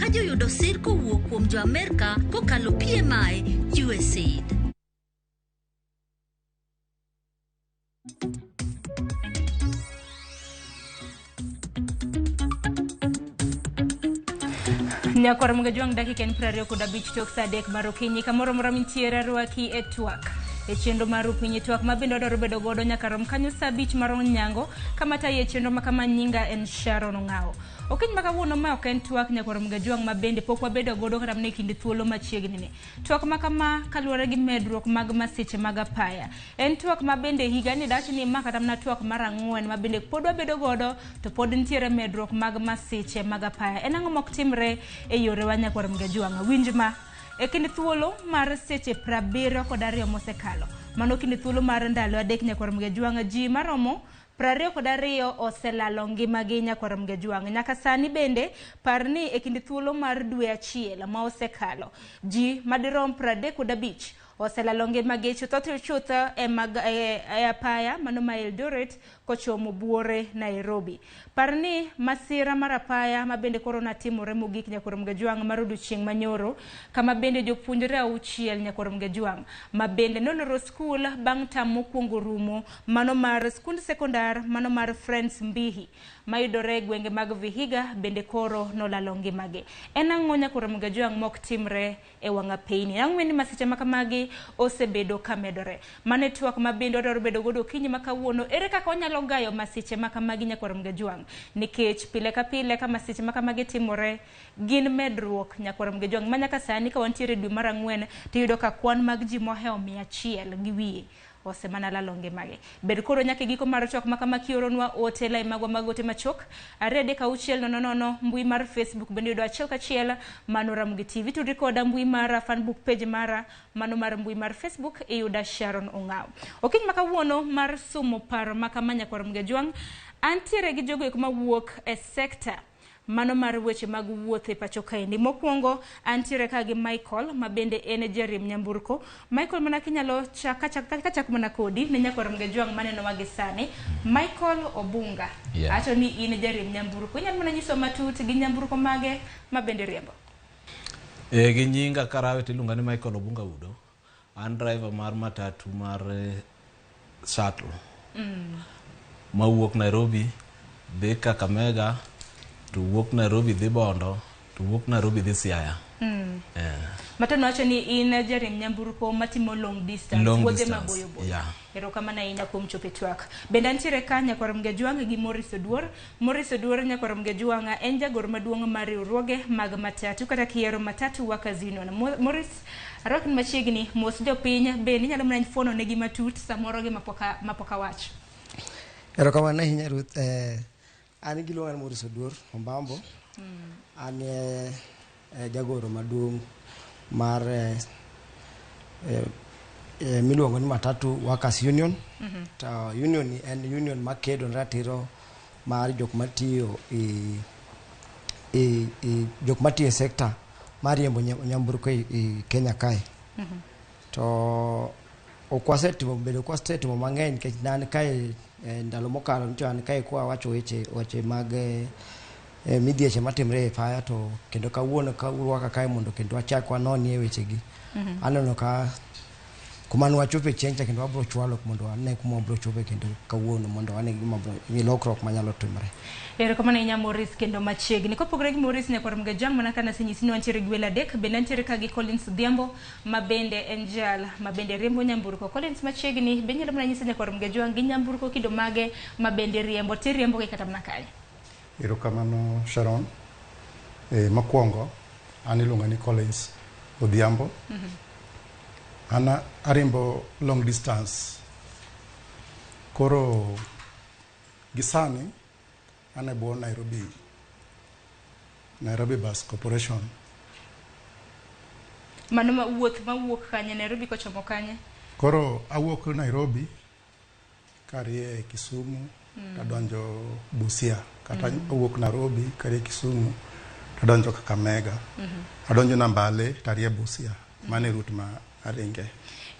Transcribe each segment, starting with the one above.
ma joyudo sir kowuok kuom jo Amerka kokalo PMI USAID. Nyakwar Mugajwang' dakika en 25 tok saa 3 mar okinyi kamoro amora mintiere arwaki e twak e chenro mar Upinyi twak ma bende wadwaro bedo godo nyaka rom kanyo saa 5 mar onyango kama tayi e chenro ma kama nyinga en Sharon Ong'awo. Okinyi ma kawuono ma ok en twak nyakwar Mugajwang' ma bende pok wabedo godo kata mana e kind thuolo machiegni ni. Twak ma kama kaluwore gi medruok mag masiche mag apaya. En twak ma bende higani dach ni ma kata mana twak mar ang'wen ma bende pod wabedo godo to pod nitiere medruok mag masiche mag apaya. En ang'o mok timre e yorewa nyakwar Mgajwang'a? Winj ma. E kind thuolo mar seche 72 mosekalo, mano kind thuolo mar ndalo 3 nyakwar Mgajwang'a, ji maromo 22 oselalo ngimagi nyakwar Mgajwang'. Nyaka sani bende par ni e kind thuolo mar dwe achiel ma osekalo, ji madirom 35 oselalo ngimagi chutho chuth e, mag, e, e apaya mano ma Eldoret kochomo buore Nairobi. Par ni masira mar apaya ma bende koro natimore mogik nyakwar Mgajwang' mar odiochieng' manyoro, kama bende jopuonjre 6 nyakwar Mgajwang' ma bende noloro skul bang' tam mokwongo rumo mano mar skund sekondar mano mar Friends Mbihi mayudore e gwenge mag Vihiga bende koro nolalo ngimagi. En ang'o nyakwar Mgajwang' mok timre e wang' apeyni? Ang'o ni masiche ma kamagi osebedo ka medore? Mano e twak ma bende wadwaro bedo godo okinyi ma kawuono. Ere kaka wanyalo gayo masiche ma kamagi nyakwar Mgajwang'? Nikech pile ka pile ka masiche ma kamagi timore, gin medruok nyakwar Mgajwang'. Ma nyaka sani ka wantiere e dwe mar 4, tiyudo ka kwan mag ji mohewo 100 gi wiye osemana lalo ngimagi. Bed koro nyaka e giko mar twak ma kama kioronwa ote lai magwa mag ote machok 2 3 6 0 0 mbui mar Facebook bende yudo achiel kachiel mano Ramogi TV. Tudri koda mbui mara Facebook page mara mano mar mbui mar Facebook iyuda Sharon Ong'aw. Okinyi ma kawuono mar sumo paro ma kama nyakwar Mgajwang' antiere gi jogo eko mawuok e sekta mano mar weche mag wuoth e pacho kaendi. Mokwongo antiere ka gi Michael ma bende en jariemb nyamburko. Michael mana kinyalo kachako mana kodi ne nyakwar Mgajwang' manenowa gi sani. Michael Obunga. Yeah. Acho ni in jariemb nyamburko. Inyalo mana nyiso matut gi nyamburko mage ma bende riembo. E, gi nyinga karawe tiluonga ni Michael Obunga Udo. An driver mar matatu mar shuttle. Mawuok Nairobi dhi Kakamega to wuok Nairobi dhi Bondo to wuok Nairobi dhi Siaya. Matano wacho ni in jariemb nyamburko matimo long distance, Long wuodhe distance, maboyo boyo. yeah. Erokamano ahinya kuom chopo e twak. Bende antiere ka nyakwar Mgajwang' gi Maurice Oduor. Maurice Oduor nyakwar Mgajwang' en jagoro maduong' mar riwruoge mag matatu kata kiero Matatu Workers Union. Maurice, arwakni machiegni, mos jopiny bende inyalo mana fuono negi matut samoro gi mapok awacho. Erokamano ahinya Ruth. An giluonga ni Maurice Oduor Ombambo. An jagoro maduong' mar miluongo ni Matatu Workers Union. To union ni en union makedo ne ratiro mar jok matiyo e jok matiyo e sekta mar riembo nyamburko e Kenya kae. To ok wasetimo bedo ok wasetimo mang'eny nikech ne an kae ndalo mokalo nyocha an kae kwa wacho weche mag midhieche matimre e apaya to kendo kawuono ka urwaka kae mondo kendo wachak wanonie wechegi. Aneno ka kuma ne wachope chieng' cha kendo wabro chwalo mondo wane kuma wabro chope kendo kawuono mondo wane gima bro gi lokruok manyalo timore. Erokamano ahinya Maurice kendo machiegni. Kopogore gi Maurice nyakwar Mgajwang' mana ka nasenyisi ni wantiere gi welo adek, bende antiere ka gi Collins Odhiambo ma bende en jal ma bende riembo nyamburko. Collins machiegni, be inyalo mana nyiso nyakwar Mgajwang' gi nyamburko kido mage ma bende riembo, tiriembo gi kata mana kanye? Erokamano Sharon. Mokwongo an iluonga ni Collins Odhiambo. An ariembo long distance. Koro gi sani an e bwo Nairobi Bus Corporation. Mano ma wuoth mawuok kanye Nairobi kochomo kanye? Koro awuok Nairobi karie Kisumu tadonjo Busia kata awuok Nairobi karie Kisumu tadonjo Kakamega. Adonjo Nambale tarie Busia. Mano e route ma aringe.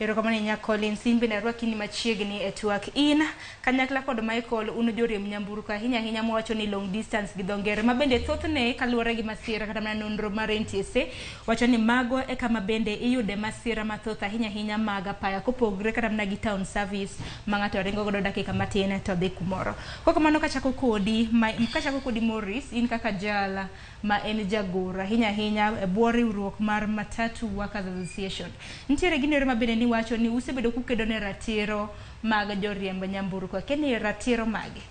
Erokamano ahinya Collins, in bende arwaki ni machiegni e twak. In kanyakla kod Michael un joriemb nyamburko ahinya ahinya mwawacho ni long distance gi dho ngere ma bende thothne kaluwore gi masira kata mana nonro mar NTSA wacho ni mago e kama bende iyude masira mathoth ahinya ahinya mag apaya kopogre kata mana gi town service ma ng'ato ringo godo dakika matin to dhi kumoro. Kokamano kachako kodi, kachako kodi Morris, in kaka jal ma en jagoro ahinya ahinya e bwo riwruok mar Matatu Workers Association. Nitiere gino ero ma bende niwacho ni usebedo kukedo ne ratiro mag joriemb nyamburko. Akia ni ratiro mage?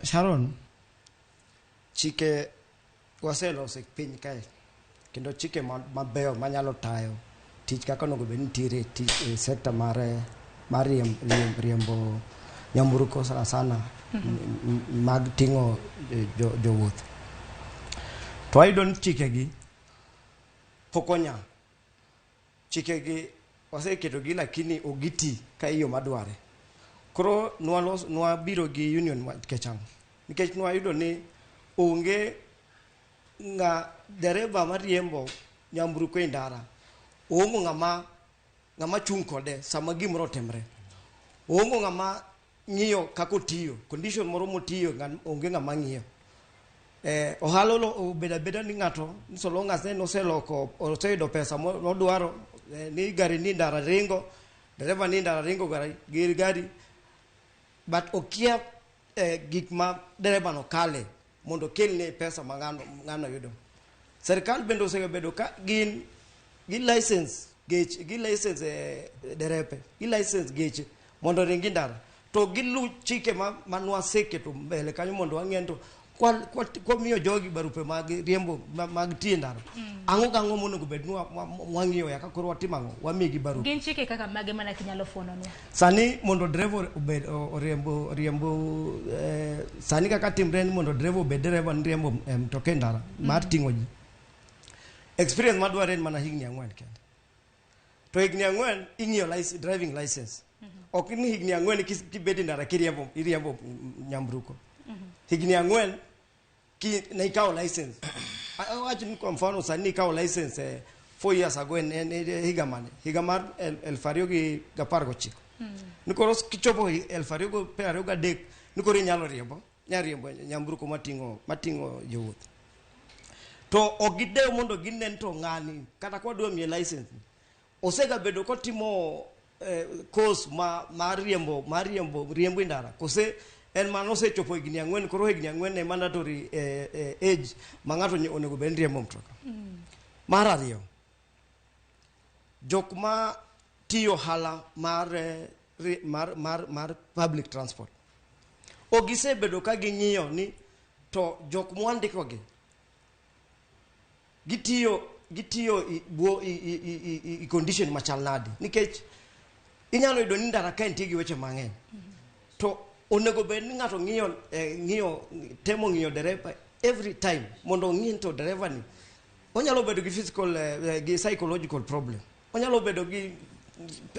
Sharon, chike waseloso e piny kae kendo chike mabeyo manyalo tayo tich kaka onego bed ni nitiere e sector mar riembo nyamburko sana sana mag ting'o jowuoth. To wayudo ni chikegi pok onya. Chikegi waseketogi lakini ok giti ka e yo madware. Koro nwabiro gi union nikech ang'o? Nikech nwayudo ni onge ng'a dereba mariembo nyamburko e ndara oonge ng'ama chung' kode sama gimoro otimre. Oonge ng'ama ng'iyo kaka otiyo, condition moro motiyo onge ng'ama ng'iyo. Ohala obedo abeda ni ng'ato so long as en oseloko oseyudo pesa nodwaro ni gari ni ndara ringo, dereba ni ndara ringo gari gi gari, but okia gik ma dereba no kale mondo okelne pesa ma ng'ano yudo. Serikal bende osebedo ka gin gi license geche, gi license derepe, gi license geche mondo oringi ndara. To gilu chike ma nwaseketo mbele kanyo mondo wang'e to kwamiyo jogi barupe mag riembo mag tiyo e ndara. Ang'o gang'o monego bed ni wang'iyo ya ka koro watimo ang'o? Wamigi barupe. Gin chike kaka mage mana kinyalo fuononwa? Sani mondo dereva obed oriembo riembo sani kaka timre ni mondo dereva obed dereva ni riembo mtoka e ndara mar ting'o ji. Experience madwarre en mana higni 4 kende. To higni 4 ing'iyo driving license. Ok ni higni 4 kibet e ndara kiriembo iriembo nyamburko. Higni 4 ki ne ikawo license. Awach ni kwa mfano sani ikawo license 4 years ago en higa mane? Higa mar 2019. Ni koro kichopo 2023 ni koro inyalo riembo, nyalo riembo nyamburko mating'o jowuoth. To ok gidew mondo ginen to ng'ani kata kwa dwa miye license. Osegabedo kotimo course mar riembo riembo e ndara kose en mano osechopo higni 4 koro higni 4 e mandatory age ma ng'ato onego bed ni riembo mtoka. Mar ariyo, jok ma tiyo ohala mar public transport ok gisebedo ka ging'iyo ni to jok mwandikogi gitiyo i condition machal nade, nikech inyalo yudo ni ndara ka nitie gi weche mang'eny to onego bed ni ng'ato ng'iyo temo ng'iyo dereba every time mondo ong'i to dereba ni onyalo bedo gi physical gi psychological problem, onyalo bedo gi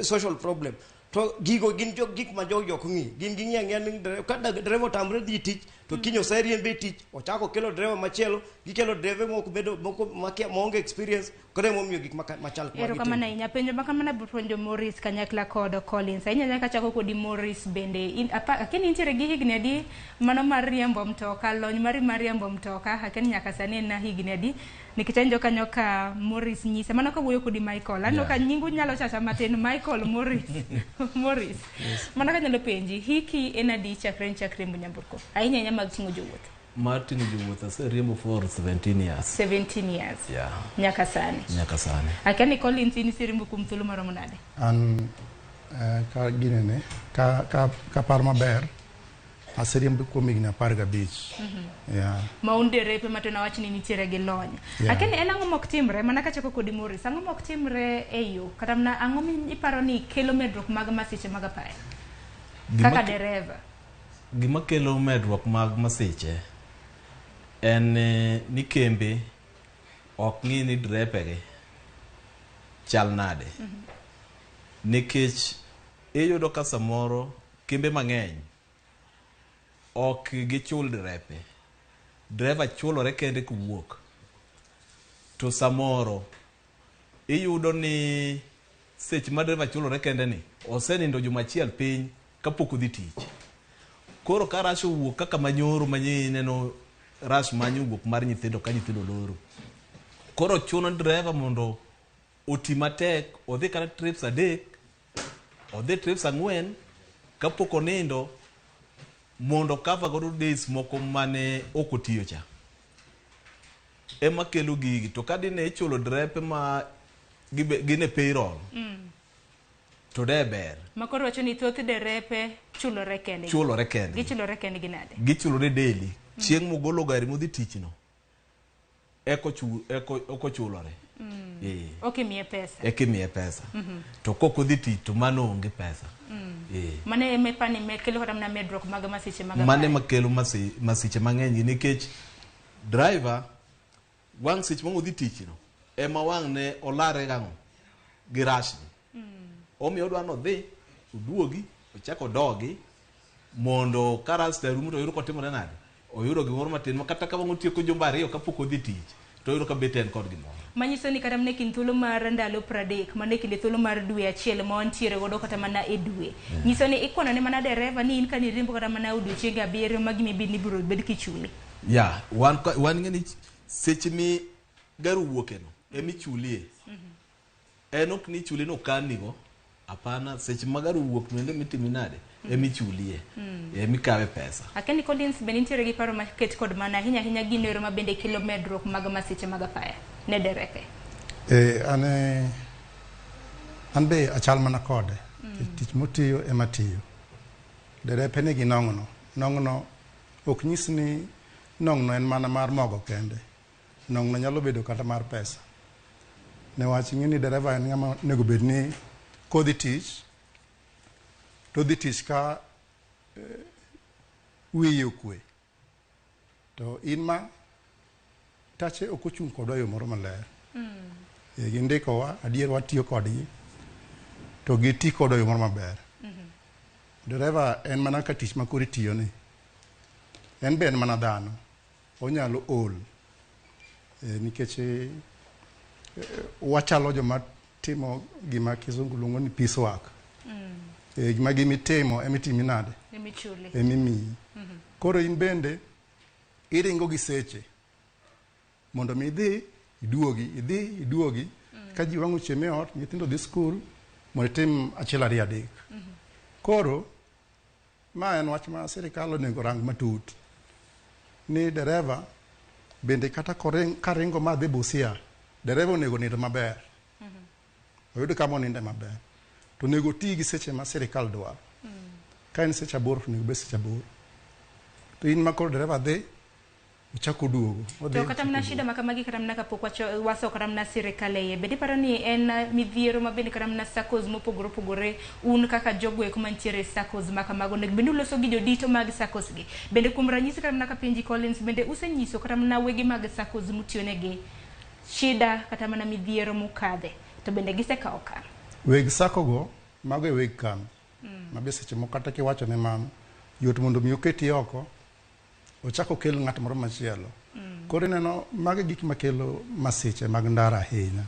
social problem, to gigo gin gik ma jogi ok ng'i. Gin ging'iyo ang'iya ni ka dereba otamre dhi tich to kiny oseriembe e tich, ochako kelo dereba machielo, gikelo derebe moko bedo moko maonge experience, koro emomiyo gik machal kamagi. Erokamano ahinya. Penjo ma kamano abiro penjo Morris kanyakla kod Collins. Ahinya ahinya kachako kodi Morris bende. Akia ni intiere gi higni adi mano mar riembo mtoka, lony mari mar riembo mtoka, akia ni nyaka sani en higni adi. Nikech awinjo kanyo ka Morris nyisa, mano kawuoyo kodi Michael, aneno ka nyingu nyalo chacha matin, Michael Morris. Morris. Yes. Mano kanyalo penji, hiki en adi chakre nichak riembo nyamburko? Ahinya ahinya mag ting'o jowuoth. Mar ting'o jowuoth aseriembo for 17 years. 17 years. Yeah. Nyaka sani. Nyaka sani. Akia ni Collins in iseriembo kuom thuolo maromo nade? An ka ginene, ka par maber, aseriembo kuom higni 15. Yeah. Ma un derepe ma to nawach ni nitiere gi lony. Yeah. Akia ni en ang'o mok timre, mana kachako kodi Morris, ang'o mok timre e yo? Kata mana ang'o iparo ni kelo medruok mag masiche mag apaya? Kaka dereva. Gima kelo medruok mag masiche en ni kembe ok ng'i ni derepegi chal nade. Nikech iyudo ka samoro kembe mang'eny ok gichul derepe. Dereva chulore kende kowuok. To samoro Iyudo ni seche ma dereva chulore kende ni, osenindo juma achiel piny kapok odhi tich. Koro ka rush owuok kaka manyoro manyineno rush manyo wuok mar nyithindo ka nyithindo loro. Koro chuno dereva mondo oti matek, odhi kata trips 3, odhi trips 4 kapok onindo mondo cover godo days moko mane ok otiyo cha. Ema kelo gigi. To ka dine ichulo drepe ma gin e payroll, to de ber. Ma koro wacho ni thoth derepe chulore kendgi. Chulore kendgi. Gichulore kendgi nade? Gichulore daily. Chieng' mogolo gari modhi tich no, eko chulore. Ok imiye pesa. Eka imiye pesa. To kok odhi tich to mano onge pesa. Mano ema ipani me kelo kata mana medruok mag masiche mag Mano apaya. ema kelo masiche mang'eny nikech driver wang' seche ma odhi tich no ema wang' ne olare gang'o gi rush ni. Omiyo odwa ni odhi oduogi ochak odogi mondo ka rush ta rumo to oyudo kotimore nade, oyudo gimoro matin ma kata ka wang' otieko jumbe 2 kapok odhi tich to oyudo ka bet en kod gimoro. Manyiso ni kata mana e kind thuolo mar ndalo 30, mano e kinde thuolo mar dwe achiel ma wantiere godo kata mana e dwe. Nyiso ni ikono ne mana dereva ni in ka niriembo kata mana odiochienge 7 ma gima ibed ni ibiro bed kichuli. Ya, wan ng'e ni seche mi gari owuoke no ema ichulie. En ok ni ichuli no kanigo, hapana, seche ma gari owuok no endo mitimi nade ema ichulie. Ema ikawe pesa. Akia ni Collins bende nitiere gi paro maket kod mana ahinya ahinya gino ero ma bende kelo medruok mag masiche mag apaya ne derepe. An be achal mana kode. Tich motiyo ema tiyo. Derepe nigi nong'no. Nong'no ok nyis ni nong'no en mana mar mogo kende. Nong'no nyalo bedo kata mar pesa. Newach ing'e ni dereva en ng'ama onego bed ni kodhi tich, to odhi tich ka wiye okwe. To in ma tache ok ochung' kodwa e yo moro maler. Gindikowa, adier watiyo kodgi, to giti kodwa e yo moro maber. Dereva en mana ka tich ma koro itiyo ni. En be en mana dhano. Onyalo ol. Nikech wachalo joma timo gima kizungu luongo ni piece work. Gima gimitimo emitimi nade? Emichuli. Emimiyi. Koro in bende iringo gi seche mondo mi idhi iduogi, idhi iduogi. Ka ji wang'o chiemo e ot, nyithindo dhi skul, mondo itim 1 2 3. Koro ma en wach ma sirikal onego rang matut. Ni dereva bende kata karingo ma dhi Busia, dereva onego nind maber. Oyud kama oninde maber. To onego oti gi seche ma sirikal dwaro. Ka en seche 8 to onego bed seche 8. To in ma koro dereva dhi, ochako oduogo. To kata mana shida ma kamagi kata mana kapok waso kata mana sirikal e iye, bende iparo ni en midhiero ma bende kata mana SACCOs mopogore opogore, un kaka jogo eko mantiere e SACCOs ma kamago, onego bed ni uloso gi jodito mag SACCOs gi. Bende kuom ranyisi kata mana kapenji Collins, bende usenyiso kata mana wege mag SACCOs mutiyonegi shida kata mana midhiero mukadhe, to bende gisekawo okang'? Weg SACCO go, mago e weg kambi. Ma be seche moko kata kiwacho ne mano, yot mondo mi oketi oko, ochak okel ng'at moro machielo. Koro ineno mago e gik makelo masiche mag ndara ahinya.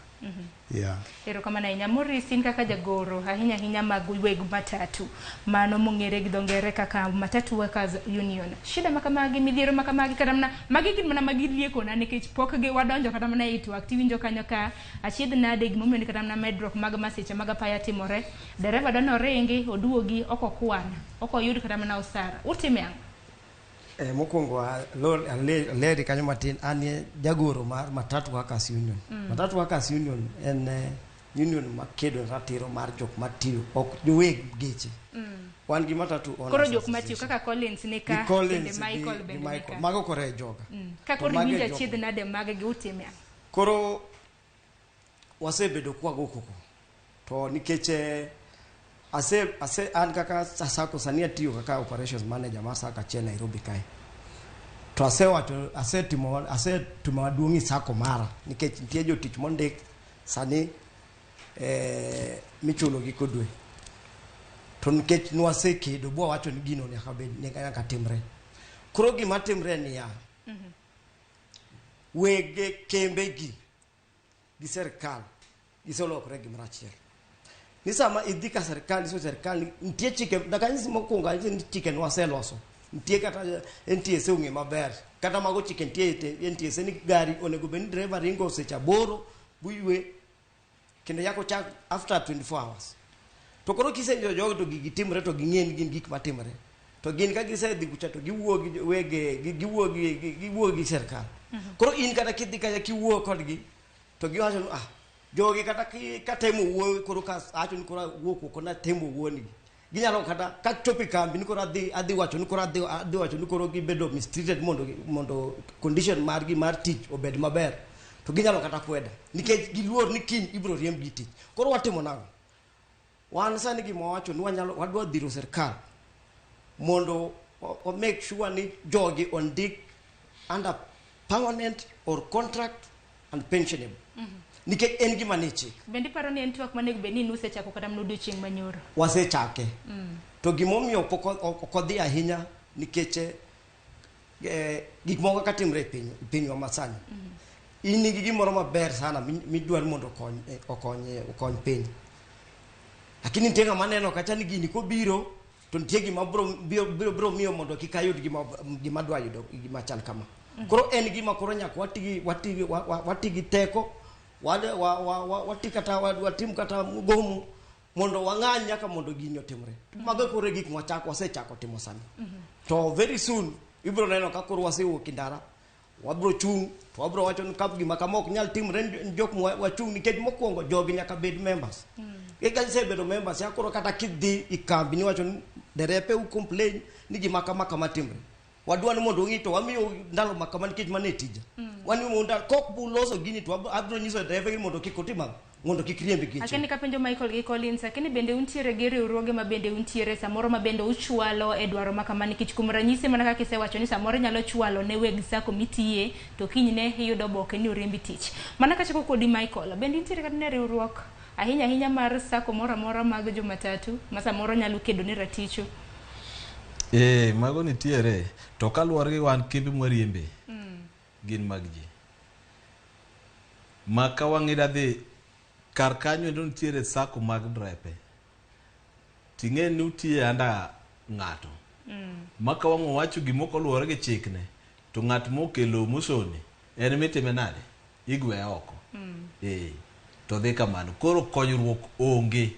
Erokamano ahinya. Maurice, in kaka jagoro ahinya ahinya mag weg matatu, mano mong'ere gi dho ngere kaka Matatu Workers Union. Shida ma kamagi, midhiero ma kamagi, kata mana magi gin mana magiliekona nikech pok gi wadonjo kata mana e twak. Tiwinjo kanyo ka achiedh nade gimomiyo ni kata mana medruok mag masiche mag apaya timore. Dereva dwani oringi, oduogi, ok okwan, ok oyud kata mana osara. Utime ang'o? Mokwongo aleri kanyo matin, an e jagoro mar Matatu Workers Union. Matatu Workers Union en union makedo ratiro mar jok matiyo, ok joweg geche. Wan gi Matatu Owners Koro jok matiyo Association. kaka Collins ni ka, Gi Collins, bende Michael gi bende ni Michael. ka. Mago koro e joga. Ka To koro mago e iwinjo joga. achiedh nade mag gi utime ang'o? Koro wasebedo kwago koko. To nikech an kaka SACCO sani atiyo kaka operations manager mar SACCO achiel Nairobi kae. To asetimo maduong' e SACCO mara nikech nitie jotich mondik sani michulo giko dwe. To nikech nwasekedo bwa wacho ni gino nyaka bed, nyaka timre. Koro gima timre niya, wege kembe gi, gi serikal Giselokore gimoro achiel. Ni sama idhi ka sirkal, iso sirkal ni nitie chike, nyaka anyisi mokwongo anyisi ni chike nwaseloso. Nitie kata NTSA ong'e maber. Kata mago chike nitie e NTSA ni gari onego bed ni driver ringo seche 8 buywe kendo yako chak after 24 hours. To koro kisenjo jogo to gigi timre to ging'e ni gin gik matimre. To gin ka gisedhi kucha to giwuo gi wege giwuo gi giwuo gi sirkal. Koro in kata kidhi kacha kiwuo kodgi to giwacho ni ah jogi kata katemo wuoyo koro ka awacho ni koro awuok oko natemo wuo nigi. Ginyalo kata kachopo e kambi ni koro adhi wacho ni koro adhi wacho ni koro gibedo mistreated mondo condition margi mar tich obed maber. To ginyalo kata kweda nikech giluor ni kiny ibiro riembgi tich. Koro watimo nang'o? Wan sani gima wawacho ni wanyalo wadwa dhiro sirkal mondo o make sure ni jogi ondik under permanent or contract and pensionable. Nikech en gima nie chik. Bende iparo ni en twak manego bed ni nusechako kata mana odiochieng' manyoro? Wasechake. To gimomiyo pok ok odhi ahinya nikech gik moko kaka timre e piny pinywa masani. In nigi gimoro maber sana midwaro mondo okony piny. Lakini nitie ng'ama neno kacha ni gini kobiro to nitie gima biro miyo mondo kik ayud gima adwa yudo gima chal kama. Koro en gima koro nyaka wati gi teko wati kata watim kata mgomo mondo wang'any nyaka mondo gini otimre. Mago koro e gik mwachako wasechako timo sani. To very soon ibiro neno ka koro wasewuok e ndara wabiro chung' to wabiro wacho ni ka gima kama ok nyal timre ni jok wachung' nikech mokwongo jogi nyaka bed members. Ka gisebedo members ya koro kata kidhi e kambi niwacho ni derepe u complain ni gima kama kama timre. Wadwa ni mondo ung'i to wamiyo ndalo ma kama nikech mano e tija. Wamiyo ndalo kok buloso gini to abiro nyiso derepe gi mondo kik otim ang'o? Mondo kik riemb gi. Akeni kapenjo Michael gi Collins, akeni bende untiere gi riwruoge ma bende untiere samoro ma bende uchwalo e dwaro ma kama nikech kuom ranyisi mana kaka isewacho ni samoro inyalo chwalo ne weg sacco mitiye to kinyne iyudo oboke ni oriembi tich. Mana kachako kodi Michael, bende intiere kata ne riwruok ahinya ahinya mar sacco moro amora mag jomatatu ma samoro nyalo kedo ne raticho? Mago nitiere to kaluwore gi wan kembe mwariembe gin mag ji. Ma ka wang' ida dhi kar kanyo endo nitiere sacco mag drepe. Ting'e ni utiye anda ng'ato. Ma ka wang' owacho gima ok oluwore gi chikne to ng'at mokelo mosoni en mitime nade? Igweye oko. To dhi kamano. Koro konyruok onge.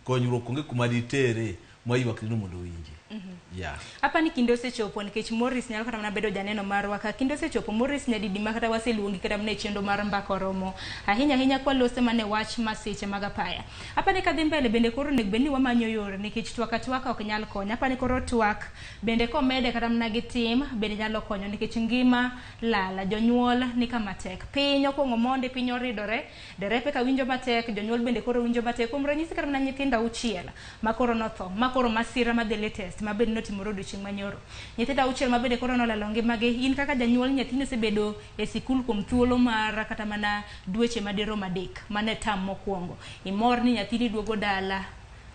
Konyruok onge kuma ditere ma ywak ni mondo owinji. Yeah. Apa ni kinde osechopo nikech Morris nyalo kata mana bedo janeno marwa ka kinde osechopo Morris nyadidi ma kata waseluongi kata mana e chenro mar mbaka oromo ahinya ahinya kwalose mana e wach masiche mag apaya. Apa ni kadhi mbele bende koro onego bed ni wamanyo yore nikech twak atwaka ok nyal konyo. Apa ni koro twak bende komede kata mana gi tim bende nyalo konyo nikech ngima lala jonyuol ni kama tek. Piny okwongo mondi piny oridore derepe ka winjo matek jonyuol bende koro winjo matek kuom ranyisi kata mana nyithindo 6 ma koro notho ma koro masira ma the latest ma bende notimore odiochieng' manyoro. Nyithindo 6 ma bende koro nolalo ngimagi in kaka janyuol nyathini osebedo e sikul kuom thuolo mar kata mana dweche madirom 3 mane tam mokwongo. Imor ni nyathini duogo dala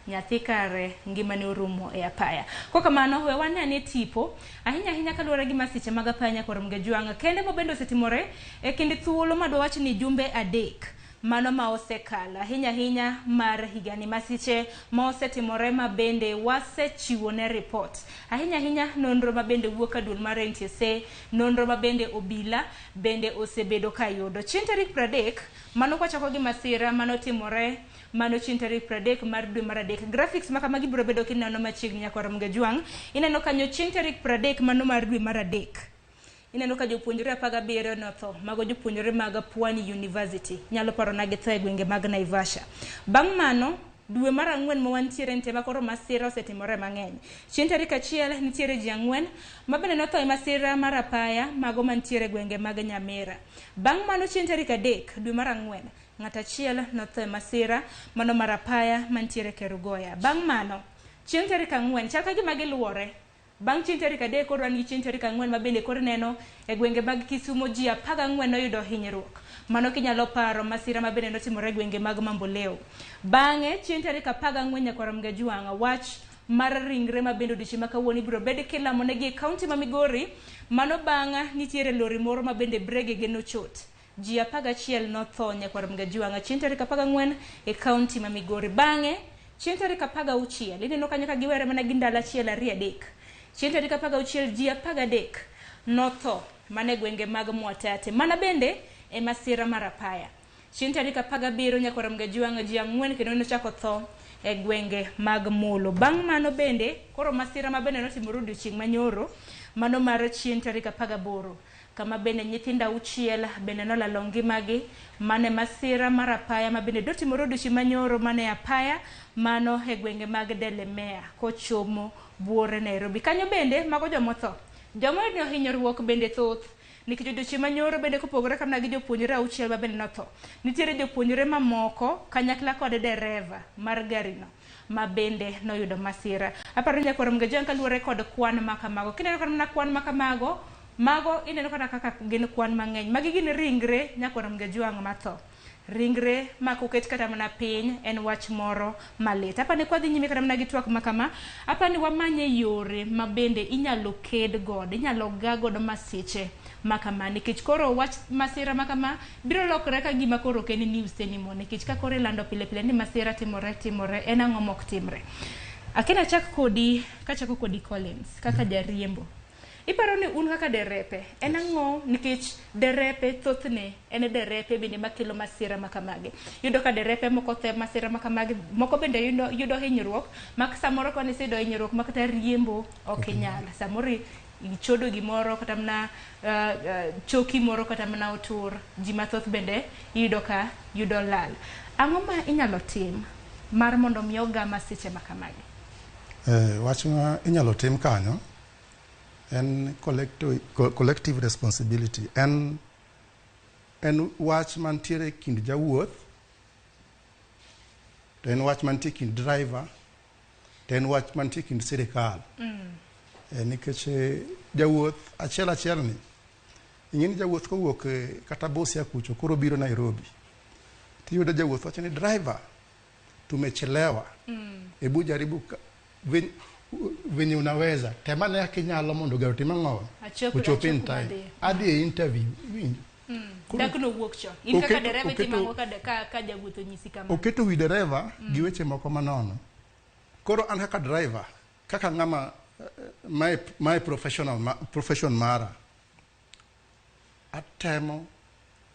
nyathi kare ngimane orumo e apaya. Kokamano we wane ane tipo ahinya ahinya kaluwore gi masiche mag apaya nyakwar Mgejwang' kende ma bende osetimore e kind thuolo ma dwawach ni jumbe 3 mano ma osekalo ahinya ahinya mar higani masiche ma osetimore ma bende wasechiwo ne report ahinya ahinya nonro ma bende wuok ka duol mar NTSA nonro ma bende obila bende osebedo ka yudo chieng' tarik 30 mano kwachako gi masira manotimore mano chieng' tarik 30 mar dwe mar 3 graphics ma kamagi biro bedo kineno machiegni nyakwar Mgejwang' ineno kanyo chieng' tarik 30 mano mar dwe mar 3 ineno ka jopuonjre 17 notho mago jopuonjre mag Pwani University nyalo parona githo e gwenge mag Naivasha. Bang' mano dwe mar 4 ma wantiere nitie ma koro masira osetimore mang'eny. Chieng' tarik 1 nitiere ji 4 ma bende notho e masira mar apaya mago mantiere e gwenge mag Nyamira. Bang' mano chieng' tarik 3 dwe mar 4 ng'at achiel notho e masira mano mar apaya mantiere Kerugoya. Bang' mano chieng' tarik 4 chal ka gima giluwore. Bang' chieng' tarik 3 koro wan gi chieng' tarik 4 ma bende koro neno e gwenge mag Kisumu ji 14 noyudo hinyruok. Mano kinyalo paro masira ma bende notimore e gwenge mag Mamboleo. Bang'e chieng' tarik 14 nyakwar Mgejwang' wach mar ringre ma bende odiochieng' ma kawuono ibiro bed kilamo negi e kaunti ma Migori. Mano bang' nitiere lori moro ma bende bregege nochot. Ji 11 notho nyakwar Mgajuanga chieng' tarik 14 e kaunti ma Migori. Bang'e, chieng' tarik 16, ineno kanyo ka giwere mana gi ndalo achiel ariyo adek. Chieng' tarik 16 ji 13 notho mana e gwenge mag Mwatate. Mana bende e masira mar apaya. Chieng' tarik 17 nyakwar Mgajuanga ji 4 kendo nochako tho e gwenge mag Molo. Bang' mano bende, koro masira ma bende notimore odiochieng' manyoro, mano mar chieng' tarik 18, kama bende nyithindo 6 bende nolalo ngimagi, mane masira mar apaya ma bende dotimore odiochieng' manyoro mane apaya mano e gwenge mag Delemea kochomo buore Nairobi. Kanyo bende mago jomotho. Joma oyudo hinyruok bende thoth. Nikech odiochieng' manyoro bende kopogore kamna gi jopuonjre 6 ma bende notho. Nitiere jopuonjre mamoko kanyakla kod dereva mar garino ma bende noyudo masira. Aparo ni nyakwar Mgajang kaluwore kod kwan ma kamago. Kineno kata mana kwan ma kamago, mago ineno kata kaka gin kwan mang'eny. Magi gin ringre nyakwar Mgajuang matho. Ringre ma koket kata mana piny en wach moro malit. Apani kwadhi nyime kata mana gi twak ma kama, apani wamanye yore ma bende inyalo ked godo, inyalo ga godo masiche ma kama, nikech koro wach masira ma kama biro lokore ka gima koro ok en news anymore, nikech ka koro ilando pile pile ni masira timore timore, en ang'o mok timre. Akena chak kodi, kachako kodi Collins, kaka jariembo. Iparo ni un kaka derepe, en ang'o nikech derepe thothne en derepe bende makelo masira ma kamagi. Iyudo ka derepe moko tho e masira ma kamagi, moko bende yudo hinyruok, mak samoro ka niseyudo hinyruok ma kata riembo ok inyal. Samoro ichodo gimoro kata mana choki moro kata mana otur, ji mathoth bende iyudo ka yudo lal. Ang'o ma inyalo tim mar mondo mi oga masiche ma kamagi? Wach ma inyalo tim kanyo en collective responsibility. En wach mantiere kind jawuoth, to en wach mantie kind driver, to en wach mantie kind sirikal. Nikech jawuoth achiel achiel ni, ing'e ni jawuoth kowuok kata Busia kucho koro biro Nairobi, tiyudo jawuoth wacho ni driver, tumechelewa. Ebu jaribu venye unaweza, tema ne akinyalo mondo gari otim ang'o? Ochop in time. Adhi e interview, iwinjo? Dak nowuok chon. In kaka dereva itimo ang'o ka jawuoth onyisi kamano? Oketo wi dereva gi weche moko manono. Koro an kaka driver, kaka ng'ama my professional profession mara, atemo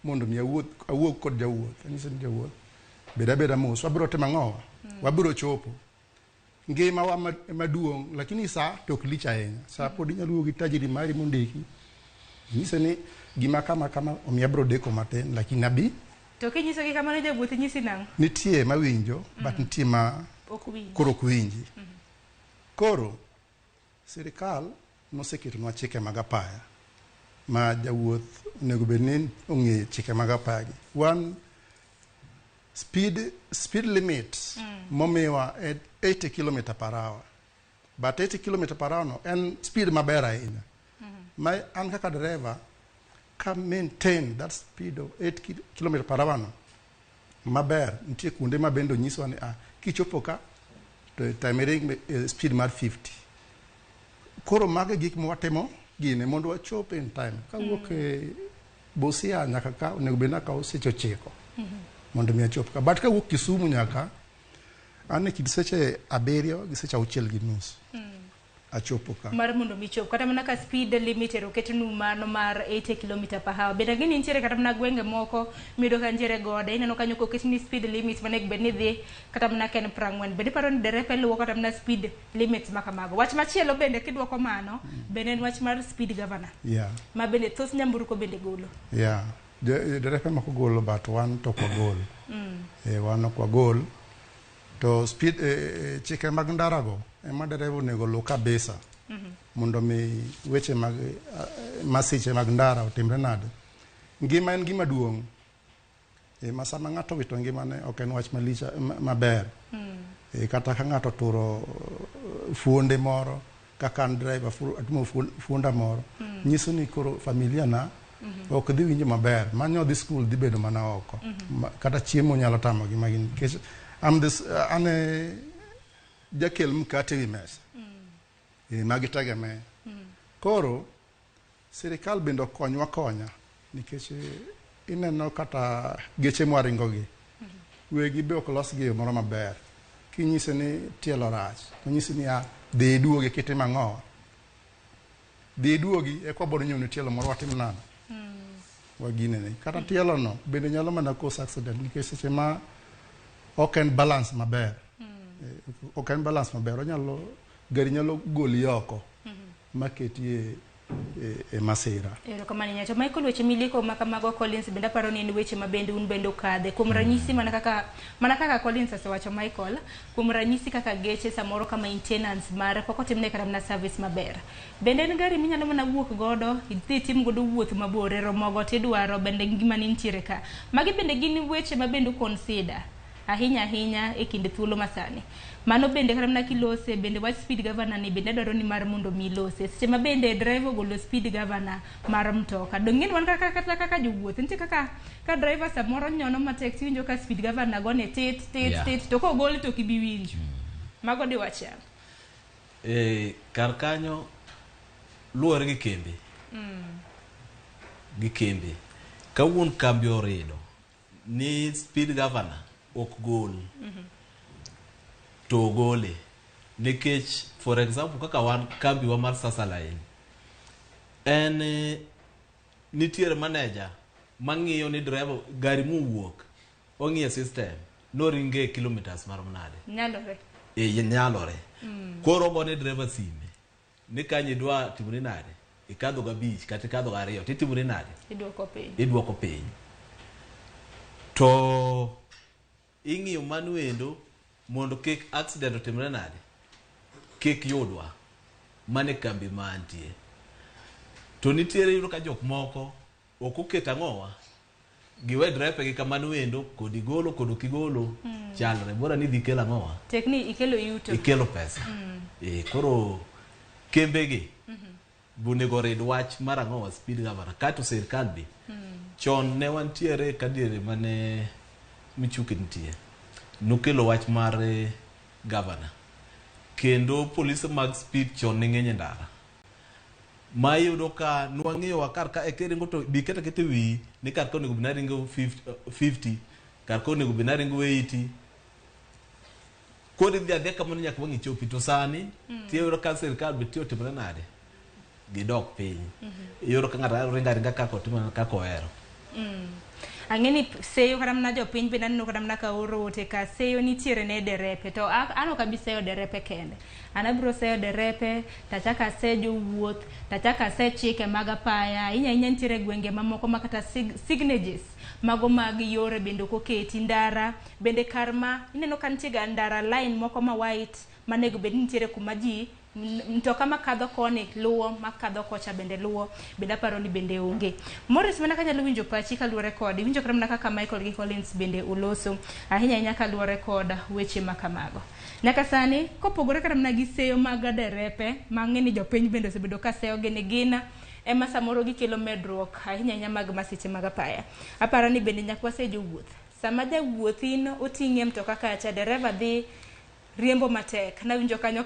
mondo mi awuog kod jawuoth. Anyiso ni jawuoth, bed abeda mos, wabiro timo ang'o? Wabiro chopo. Ngima wa maduong', lakini sa to ok lich ahinya. Sa pod inyalo wuok gi tajiri mari mondiki. Nyise ni gima kama kama omiyo abiro deko matin, lakini abi. To kinyisogi kamano jawuoth nyisi nang'o? Nitie mawinjo, but nitie ma koro ok winji. Koro sirikal noseketonwa chike mag apaya ma jawuoth onego bed ni ong'e chike mag apaya gi. One, speed limit momiwa en 80 km per hour. But 80 km per hour no en speed maber ahinya. Ma an kaka driver ka maintain that speed of 8 km per hour no maber, nitie kuonde ma bende onyiswa ni kichopo ka to time ring speed mar 50. Koro mago e gik ma watimo gine mondo wachop in time. Kawuok e Busia nyaka ka onego bed ni akawo seche 9 mondo mi achop ka. But kawuok Kisumu nyaka an e kind seche 7 gi seche 6:30 achopo ka. Mar mondo mi chop kata mana ka speed limit ero oketnu mano mar 80 km per hour. Bende ang'e ni nitiere kata mana gwenge moko miyudo ka nitiere gode, ineno kanyo koketni speed limit manego bed ni dhi kata mana ka en 40. Bende iparo ni derepe luwo kata mana speed limits ma kamago. Wach machielo bende kidwoko mano, bende en wach mar speed governor. Ma bende thoth nyamburko bende golo. Derepe moko golo, but wan to ok wagol. Wan ok wagol. To speed chike mag ndarago ema dereva onego oluw kabisa mondo mi weche mag masiche mag ndara otimre nade. Ngima en gima duong'. Ma sama ng'ato owito ngimane ok en wach malich maber. Kata ka ng'ato oturo fuonde moro, kaka an driver atimo fuonda moro, nyiso ni koro familia na ok dhi winjo maber. Manyo dhi school dhi bedo mana oko. Kata chiemo nyalo tamogi magin. Nikech an e jakel mkate wi mesa. Magi tegemea. Koro sirikal bende okonywa konya nikech Ineno kata geche mwaringo gi. Wegi be ok los gi e yo moro maber. Kinyise ni tielo rach, onyisi ni ah, dhi iduogi kitimo ang'o? Dhi iduogi eka wabiro nyiewo ni tielo moro watim nade? Waginene. Kata tielo no bende nyalo mana cause accident nikech seche ma ok en balance maber. Ok en balance maber, onyalo gari nyalo goli oko maketi e masira. Erokamano ahinya. To Michael, weche milieko ma kamago Collins bende aparo ni en weche ma bende un bende ukadhe. Kuom ranyisi mana kaka Collins osewacho Michael, kuom ranyisi kaka geche samoro ka maintenance mare pok otimne kata mana service maber. Bende en gari minyalo mana wuok godo, idhi itim godo wuoth mabor, e romogo tidwaro bende ngimani nitiere ka. Magi bende gin weche ma bende u consider ahinya ahinya e kind thuolo masani. Mano bende kata mana kilose bende wach speed governor ni bende dwaro ni mar mondo mi ilose. Seche ma bende driver ogolo speed governor mar mtoka. Dong' ing'e ni wan kaka kata kaka jowuoth nitie kaka ka driver samoro nyono matek tiwinjo ka speed governor gone tit tit tit to kogol to ok ibi winjo. Mago diwach ang'o? Kar kanyo luwore gi kembe. Gi kembe. Ka wuon kambi orido ni speed governor ok gol to ogole nikech for example kaka wan kambiwa mar Sasa Line en nitiere manager mang'iyo ni driver gari mowuok ong'iyo system noringe kilometers marom nade. Nyalore. E nyalore. Koro ogone driver sime ni kanyo idwa timori nade ikadho gabich kata ikadho gariyo titimori nade Iduoko piny. Iduoko piny to ing'iyo mano endo mondo kik accident otimre nade kik yudwa mane kambi ma antie to nitiere iyudo ka jok moko ok oketo ang'owa giwe drepe gi kamano endo kod igolo kod ok igolo chalre bora ni dhi kelo ang'owa. Tek ni ikelo yuto. Ikelo pesa. Koro kembegi onego orid wach mar ang'owa speed governor kato sirkal be chon ne wantiere ka diere mane Michuki nitie nokelo wach mar governor kendo polise mag speed chon ne ng'eny e ndara ma iyudo ka nwang'iyo kar ka kiringo to bi keto aketa e wiyi ni kar ka onego bed ni aringo 50 kar ka onego bed ni aringo 80 koro idhi adhiya kamano nyaka wang' ichopi to sani tiyudo ka sirkal be tiyo otimore nade gidok piny iyudo ka ng'ato ringo aringa kaka otimo kaka ohero. Ang'e ni seyo kata mana jopiny bende aneno kata mana ka oro ote ka seyo nitiere ne derepe to an ok abi seyo derepe kende. An abiro seyo derepe tachako ase jowuoth tachako ase chike mag apaya ahinya ahinya nitiere gwenge mamoko ma kata signages mago mag yore bende ok oketi ndara bende kar ma ineno ka nitie ga ndara line moko ma white manego bed ni nitiere kuma ji mtoka makadho koni luwo makadho kocha bende luwo bende aparo ni bende onge. Morris, mana kanyalo winjo pachi kaluwore kod iwinjo kata mana kaka Michael gi Collins bende oloso ahinya ahinya kaluwore kod weche ma kamago. Nyaka sani kopogore kata mana gi seyo mag derepe mang'e ni jopiny bende osebedo ka seyo gi ni gin ema samoro gikelo medruok ahinya ahinya mag masiche mag apaya. Aparo ni bende nyaka wase jowuoth. Sama jawuoth in oting'i e mtoka kacha dereva dhi riembo matek nawinjo kanyo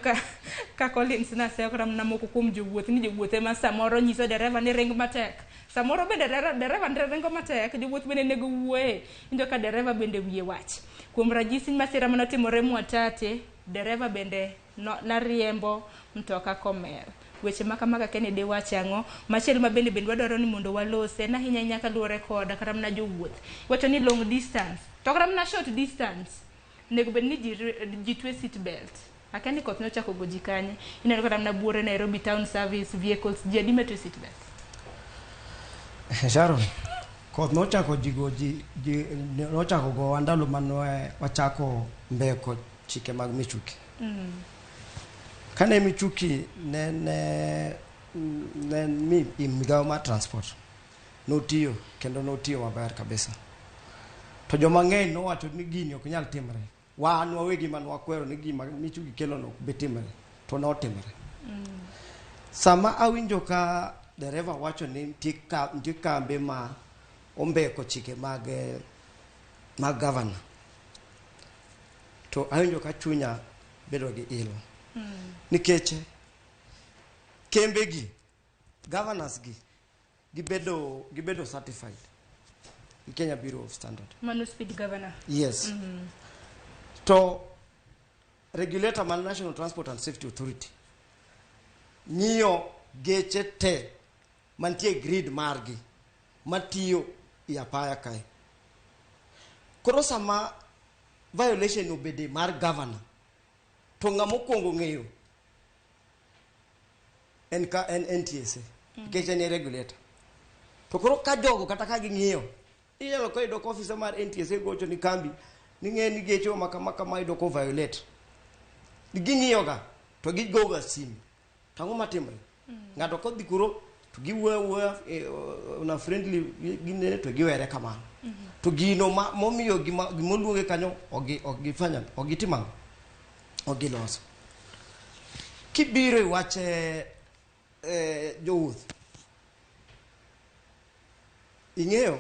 ka Collins naseyo kata mana moko kuom jowuoth ni jowuoth ema samoro nyiso dereva ni ring matek samoro bende dereva ringo matek jowuoth bende nego wuoye winjo ka dereva bende wiye wach kuom ranyisi masira manotimore Mwatate dereva bende no, nariembo mtoka komer weche ma kamaga Kennedy wacho ang'o machielo ma bende wadwaro ni mondo walose en ahinya ahinya kaluwore kod kata mana jowuoth wacho ni long distance to kata mana short distance onego bed ni ji twe seat belt akia ni koth nochako go ji kanye ineno kata mana buore Nairobi Town Service vehicles ji adi matwe seat belt. Sharon, koth nochako jigo ji nochako gowa ndalo mane wachako mbeko chike mag Michuki. Kane Michuki ne mi i migawo mar transport notiyo kendo notiyo maber kabisa. To joma ng'eny nowacho ni gini ok nyal timre. Wan wawegi man wakwero ni gima Michuki kelo no ok bi timre to notimre. Sama awinjo ka dereva wacho ni nitie kambe ma ombeko chike mag gavana to awinjo ka chunya bedo gi ilo nikech kembe gi governors gi gibedo certified. gi Kenya Bureau of Standard. Mano speed governor. Yes. To regulator mar National Transport and Safety Authority ng'iyo geche te mantie e grid margi matiyo e apaya kae. Koro sama violation obede mar governor, to ng'ama okwongo ng'eyo en ka en NTSA nikech en e regulator. To koro ka jogo kata ka ging'iyo, inyalo ka yudo ka ofisa mar NTSA gocho ni kambi ni ng'e ni geche ma kama kama yudo ko violate. Ging'iyo ga to gigoga simu. To ang'o matimre? Ng'ato kodhi kuro to giwuoyo awuoya on a friendly ginene to giwere kamano. To gino ma momiyo gima gimoluonge kanyo ok ok gifanya ok gitim ang'o? Ok giloso. Kibiro e wach jowuoth, ing'eyo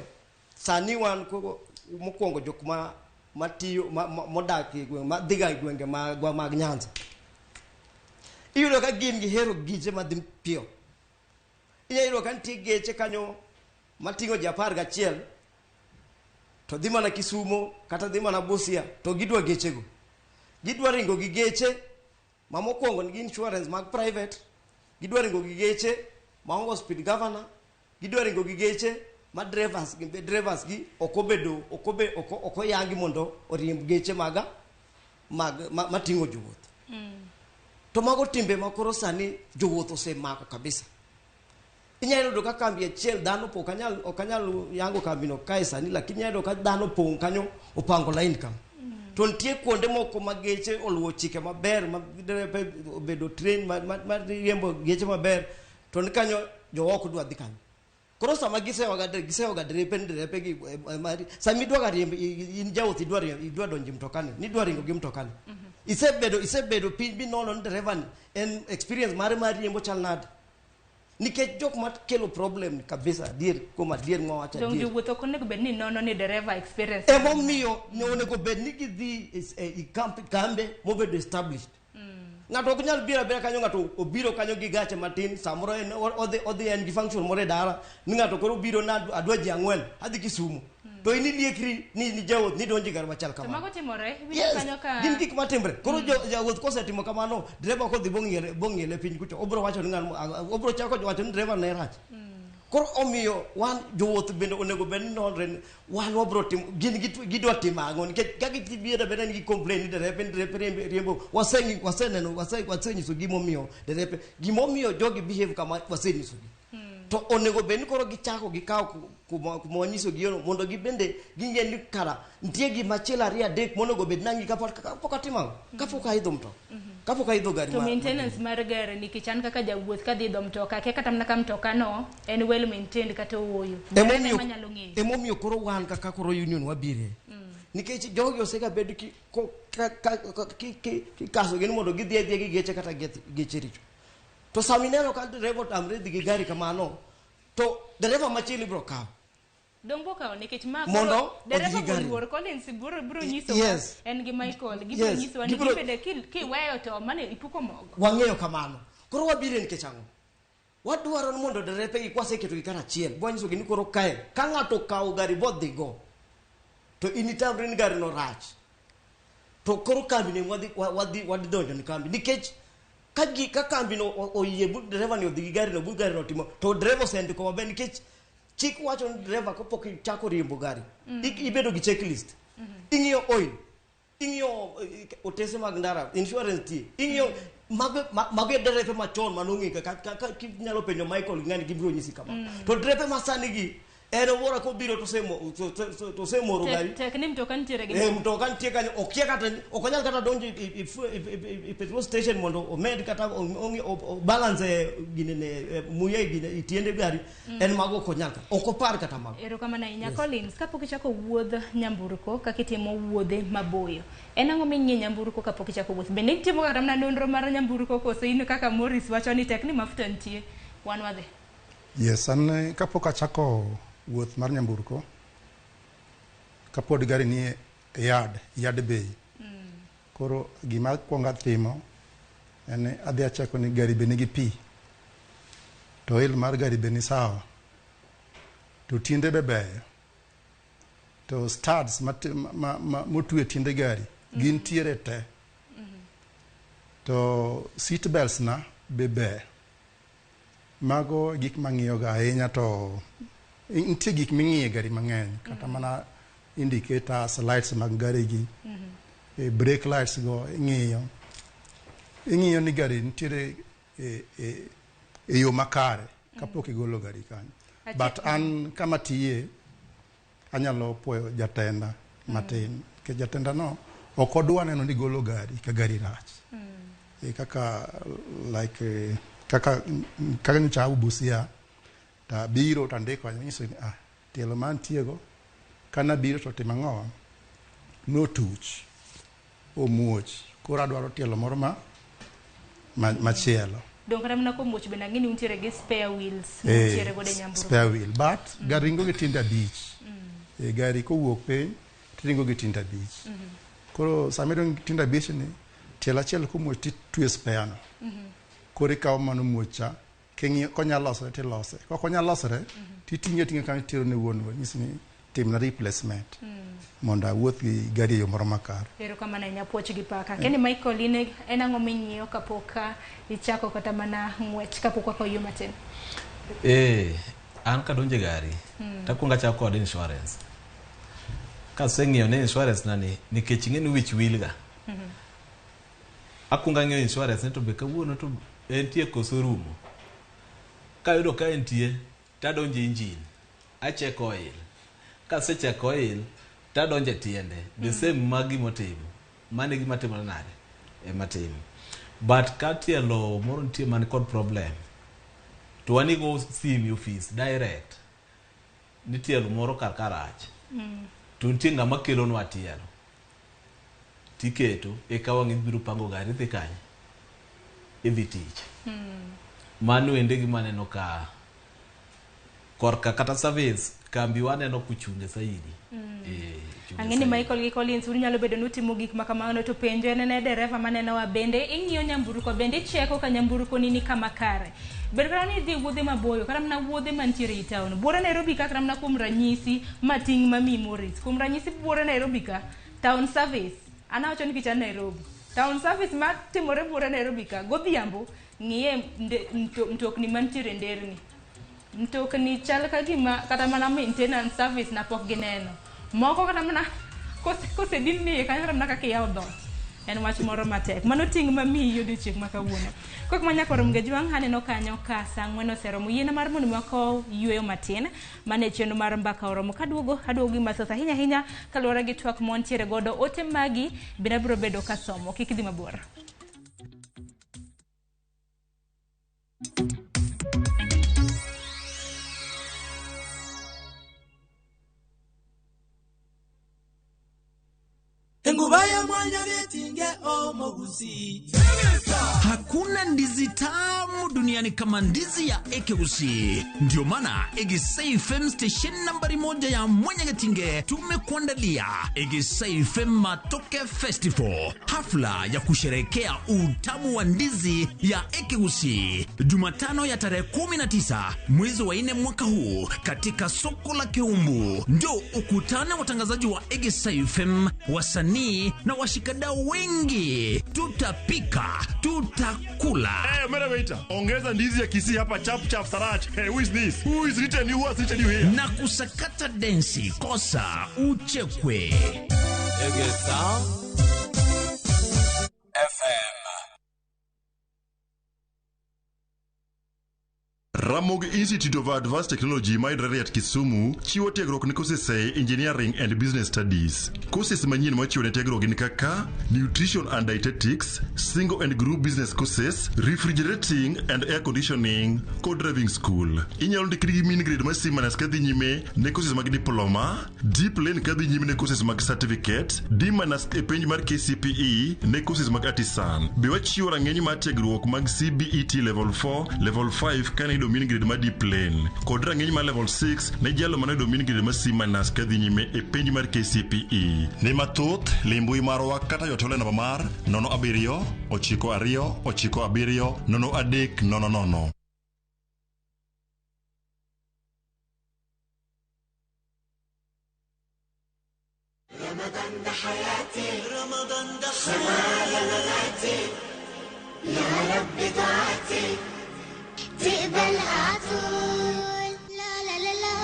sani wan koro mokwongo jok ma matiyo ma, ma, modak e gweng' madhiga e gwenge magwa mag Nyanza iyudo ka gin gihero geche madhi piyo. Inyalo yudo ka nitie geche kanyo mating'o ji 11 to dhi mana Kisumo kata dhi mana Busia to gidwa gechego. Gidwa ringo gi geche ma mokwongo nigi insurance mag private, gidwa ringo gi geche maonge speed governor, gidwa ringo gi geche ma drivers gi drivers gi ok obedo ok obe ok ok oyangi mondo oriemb geche maga mag ma, mating'o jowuoth. To mago timbe ma koro sani jowuoth osemako kabisa. Inyalo yudo ka kambi achiel dhano ok anyal ok anyal yango kambino kae sani lakini inyalo yudo ka dhano opong' kanyo opango line kama. To nitie kuonde moko ma geche oluwo chike maber ma derepe obedo train ma, ma, ma riembo geche maber to ni kanyo jooko dwa dhi kanyo. Koro sama gisewaga gisewaga derepe ni derepe gi sama idwa ga riembo in jawuoth idwa riembo idwa donjo e mtokani nidwa ringo gi mtokani. Isebedo isebedo piny minono ni dereva ni en experience mare mar riembo chal nade. Nikech jok makelo problem kabisa adier kuom adier mwawacho Dong adier. jowuoth ok onego bed ni nono ni dereva experience. Emomiyo ne onego bed ni gidhi e kambe mobedo established. Ng'ato ok nyal biro abira kanyo ng'ato obiro kanyo gi gache matin samoro en odhi odhi en gi function moro e dala ni ng'ato koro obiro na adwa ji ang'wen adhi Kisumo. To in iliekri ni ni jawuoth ni donjo e gari machal To kamano. mago timore, iwinjo Yes, kanyo ka gin gik matimre. Koro jawuoth kosetimo kamano, dereva kodhi bong'iele bong'iele piny kucho, obro wacho ni ng'ano obro chako wacho ni dereva ne rach. Koro omiyo wan jowuoth bende onego bed ni nonre ni wan wabro timo gin gidwa timo ang'o nikech ka gibiro abeda ni gi complain ni derepe ni derepe riembo waseng'i waseneno wase wasenyiso gimomiyo derepe gimomiyo jogi behave kama wasenyisogi. To onego bed ni koro gichako gikawo kuma kuma wanyisogi yono mondo gibende ging'e ni kara nitie gima achiel ariyo adek monego bed nang'i kapok kapok atimo ang'o kapok aidho mtoka kapok aidho gari to maintenance mar gari nikech an kaka jawuoth kadhi idho mtoka akia kata mana ka mtoka no en well maintained kata ooyo. Dereva emomiyo ema nyalo ng'eyo. emomiyo koro wan kaka koro union wabire nikech jogi osega bedo ki ko- ka- ka- ka- ki- ki- kikasogi ni mondo gidhi adhiya gi geche kata geche richo to sama ineno ka dereva otamre dhi gi gari kamano to dereva machielo ibiro kawo Dong bokawo nikech ma Mondo koro dereva odhi gi gari. oluor Collins biro biro nyisowa en gi Michael gibiro nyisowa ni gibende kiweyo to mane ipuko mogo. Wang'eyo kamano. Koro wabiro nikech ang'o? Wadwaro ni mondo derepe gi kwaseketogi karachiel bwanyisogi ni koro kae ka ng'ato okawo gari bodhigo to in itamri ni gari no rach to koro kambi ni wadhi wadhi wadhi donjo ni kambi nikech ka gi ka kambi no oyie bu dereva ni odhi gi gari no bu gari no timo to dereva osendiko maber nikech chik wacho ni dereva kapok ichako riembo gari ibedo gi checklist ing'iyo oil ing'iyo otese mag ndara insurance tie ing'iyo mago mago e derepe machon manong'e ka ka kinyalo penjo Michael gi ng'ani gibiro nyisi kama to derepe masani gi en owuora kobiro to osemoro gari Tek ni mtoka nitiere gi mtoka nitie kanyo okia kata ok onyal kata donjo e petrol station mondo omed kata balance ginene muya e gine e tiende gari en mago ok onyal ok opar kata mago. Erokamano ahinya Collins, kapok ichako wuodh nyamburko kaka itimo wuodhe maboyo, en ang'o ming'iyo nyamburko kapok ichako wuoth? Bende itimo kata mana nonro mar nyamburko koso in kaka Morris wacho ni tek ni mafuta nitie, wan wadhi? Yes, an kapok achako wuoth mar nyamburko, kapod gari ni e yard bay. Koro gima akwongo atimo en ni adhi acheko ni gari be nigi pi, to oil mar gari be ni sawa, to tiende be beyo. To studs motwe tiende gari gintiere te. To seat belts na be ber. Mago gik mang'iyo ga ahinya. To nitie gik ming'iyo e gari mang'eny, kata mana indicators lights mag gari gi brake lights go ing'iyo. Ing'iyo ni gari nitiere e yo makare kapok igolo gari kanyo. But an kama tiye, anyalo puoyo jatenda matin, nikech jatenda no ok odwa neno ni golo gari ka gari rach. Kaka like kaka nyocha aa Busia ta biro tandiko nyiso ni tielo mantiego kana biro to timo ang'owa notuch omuoch, koro adwaro tielo moro ma machielo. Dong kata mana komuoch bende ang'e ni untiere gi spare wheels muntiere godo e nyamburko. Spare wheel, but gari ringo gi tiende 5. Gari kowuok piny tiringo gi tiende 5. Koro sama iringo gi tiende 5 ni, tielo achiel komuoch titwe spare no. Koro ikawo mano muoch cha, king'iyo konyalo losore tilose, kok onyal losore titing'e ating'a kanyo titero ne wuon go, nyisi ni timna replacement mondo awuoth gi gari e yo moro makare. Erokamano ahinya, puoch gi paka. Keni Michael, in en ang'o ming'iyo kapok ichako kata mana ng'wech, kapok wakawo yie matin? An kadonjo e gari, takwongo achako kod insurance. Kaseng'iyo ni insurance na ni, nikech ing'e ni wich wil ga. Akwongo ang'iyo insurance ni to be kawuono to entie koso rumo. Kayudo ka entie, tadonjo e engine, acheko oil. Kasecheko oil, tadonjo e tiende. The same ma gimotimo. Mano e gima timore nade? Ema timo. But ka tielo moro nitie man kod problem, to wanigo sim e office direct ni tielo moro kar ka rach. To nitie ng'ama kelonwa tielo. Tiketo, eka wang' ibiro pango gari idhi kanye? Idhi tich. Mano ende gima aneno ka korka kata service kambi waneno kochunge saidi. Chunge Ang'e ni saidi. Michael gi Collins, un nyalo bedo ni utimo gik ma kamano, to penjo en ne dereva manenowa bende ing'iyo nyamburko, bende icheko ka nyamburko ni kama kare. Ber kata ni idhi wuodhe maboyo, kata mana wuodhe mantiere ei town. Buore Nairobi ka, kata mana kuom ranyisi mating' mamiyi Morris. Kuom ranyisi buore Nairobi ka, town service. An awacho ni kich an Nairobi. Town service matimore buore Nairobi ka, godhiambo, ng'iye mtokni mantiere e nderni. Mtokni chal ka gima kata mana maintenance service na pok gineno. Moko kata mana kosedin iye kanyo, kata mana kaka iyawo dhoot. En wach moro matek. Mano ting' mamiyi odiochieng' ma kawuono. Kok ma nyakoro Mgejwang' aneno kanyo ka sa 4 oseromo. Yiena mar mondo mi wakow yueyo matin. Mane chenro mar mbaka oromo. Kaduogo, aduogo gi mathoth ahinya ahinya kaluwore gi twak mwantiere godo. Ote magi bende abiro bedo kasomo. Kik idhi mabor. Enguba ya mwanya getinge omogusi. Hakuna ndizi tamu duniani kama ndizi ya Ekeusi. Ndio maana Egesai FM, station nambari 1 ya Mwanyagetinge, tumekuandalia Egesai FM Matoke Festival, hafla ya kusherehekea utamu wa ndizi ya Ekeusi, Jumatano ya tarehe 19 mwezi wa 4 mwaka huu katika soko la Keumbu. Ndio ukutane watangazaji wa Egesai FM, wasanii na washikadau wengi. Tutapika, tutakula. Hey, madam waiter, ongeza ndizi ya Kisii hapa chap chap sarach. Hey, who is this? Who is written you? Who has written you here? Na kusakata densi, kosa uchekwe. Egesa FM. Ramogi Institute of Advanced Technology mayudore at Kisumu chiwo tiegruok ne courses e Engineering and Business Studies. Courses manyien machiwo ne tiegruok gin kaka Nutrition and Dietetics, Single and Group Business Courses, Refrigerating and Air Conditioning kod Driving School. Inyalo ndikri gi mean grade mar C minus kadhi nyime ne courses mag diploma, D plain kadhi nyime ne courses mag certificate, D minus e penj mar KCPE ne courses mag artisan. Be wachiwo rang'iny mar tiegruok mag CBET level 4, level 5 kane yudo mean grade mar D plain kod rang'iny mar level 6 ne jalo mane yudo mean grade mar C minus kadhi nyime e penj mar KCPE. Ne mathoth, lim mbui marwa kata jotelo e namba mar 07 92 97 03 00. رمضان ده حياتي، رمضان ده حياتي، مماتي، يا رب دعاتي تقبلها عطول. لا لا لا لا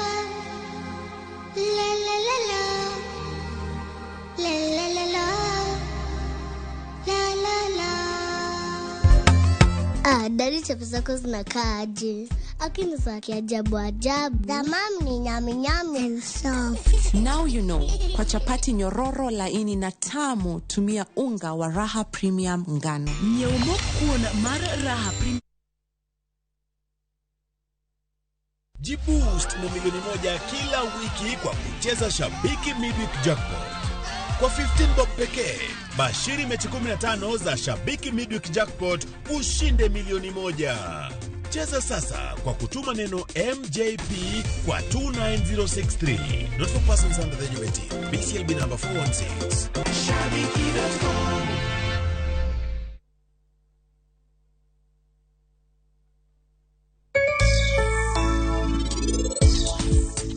لا لا لا لا لا لا لا لا لا لا. Ah, daddy, chapo zako zinakaa aje? Akini za kiajabu ajabu. Tamam ni nyami nyami and soft. Now you know. Kwa chapati nyororo, laini na tamu, tumia unga wa Raha Premium ngano. Nyiew mok kuon mar Raha Premium. Jiboost na milioni 1 kila wiki kwa kucheza Shabiki Midweek Jackpot. Kwa 15 bob pekee, bashiri mechi 15 za Shabiki Midweek Jackpot ushinde milioni 1. Cheza sasa kwa kutuma neno MJP kwa 29063. Not for persons under the age of 18. BCLB number 416. Shabiki.com.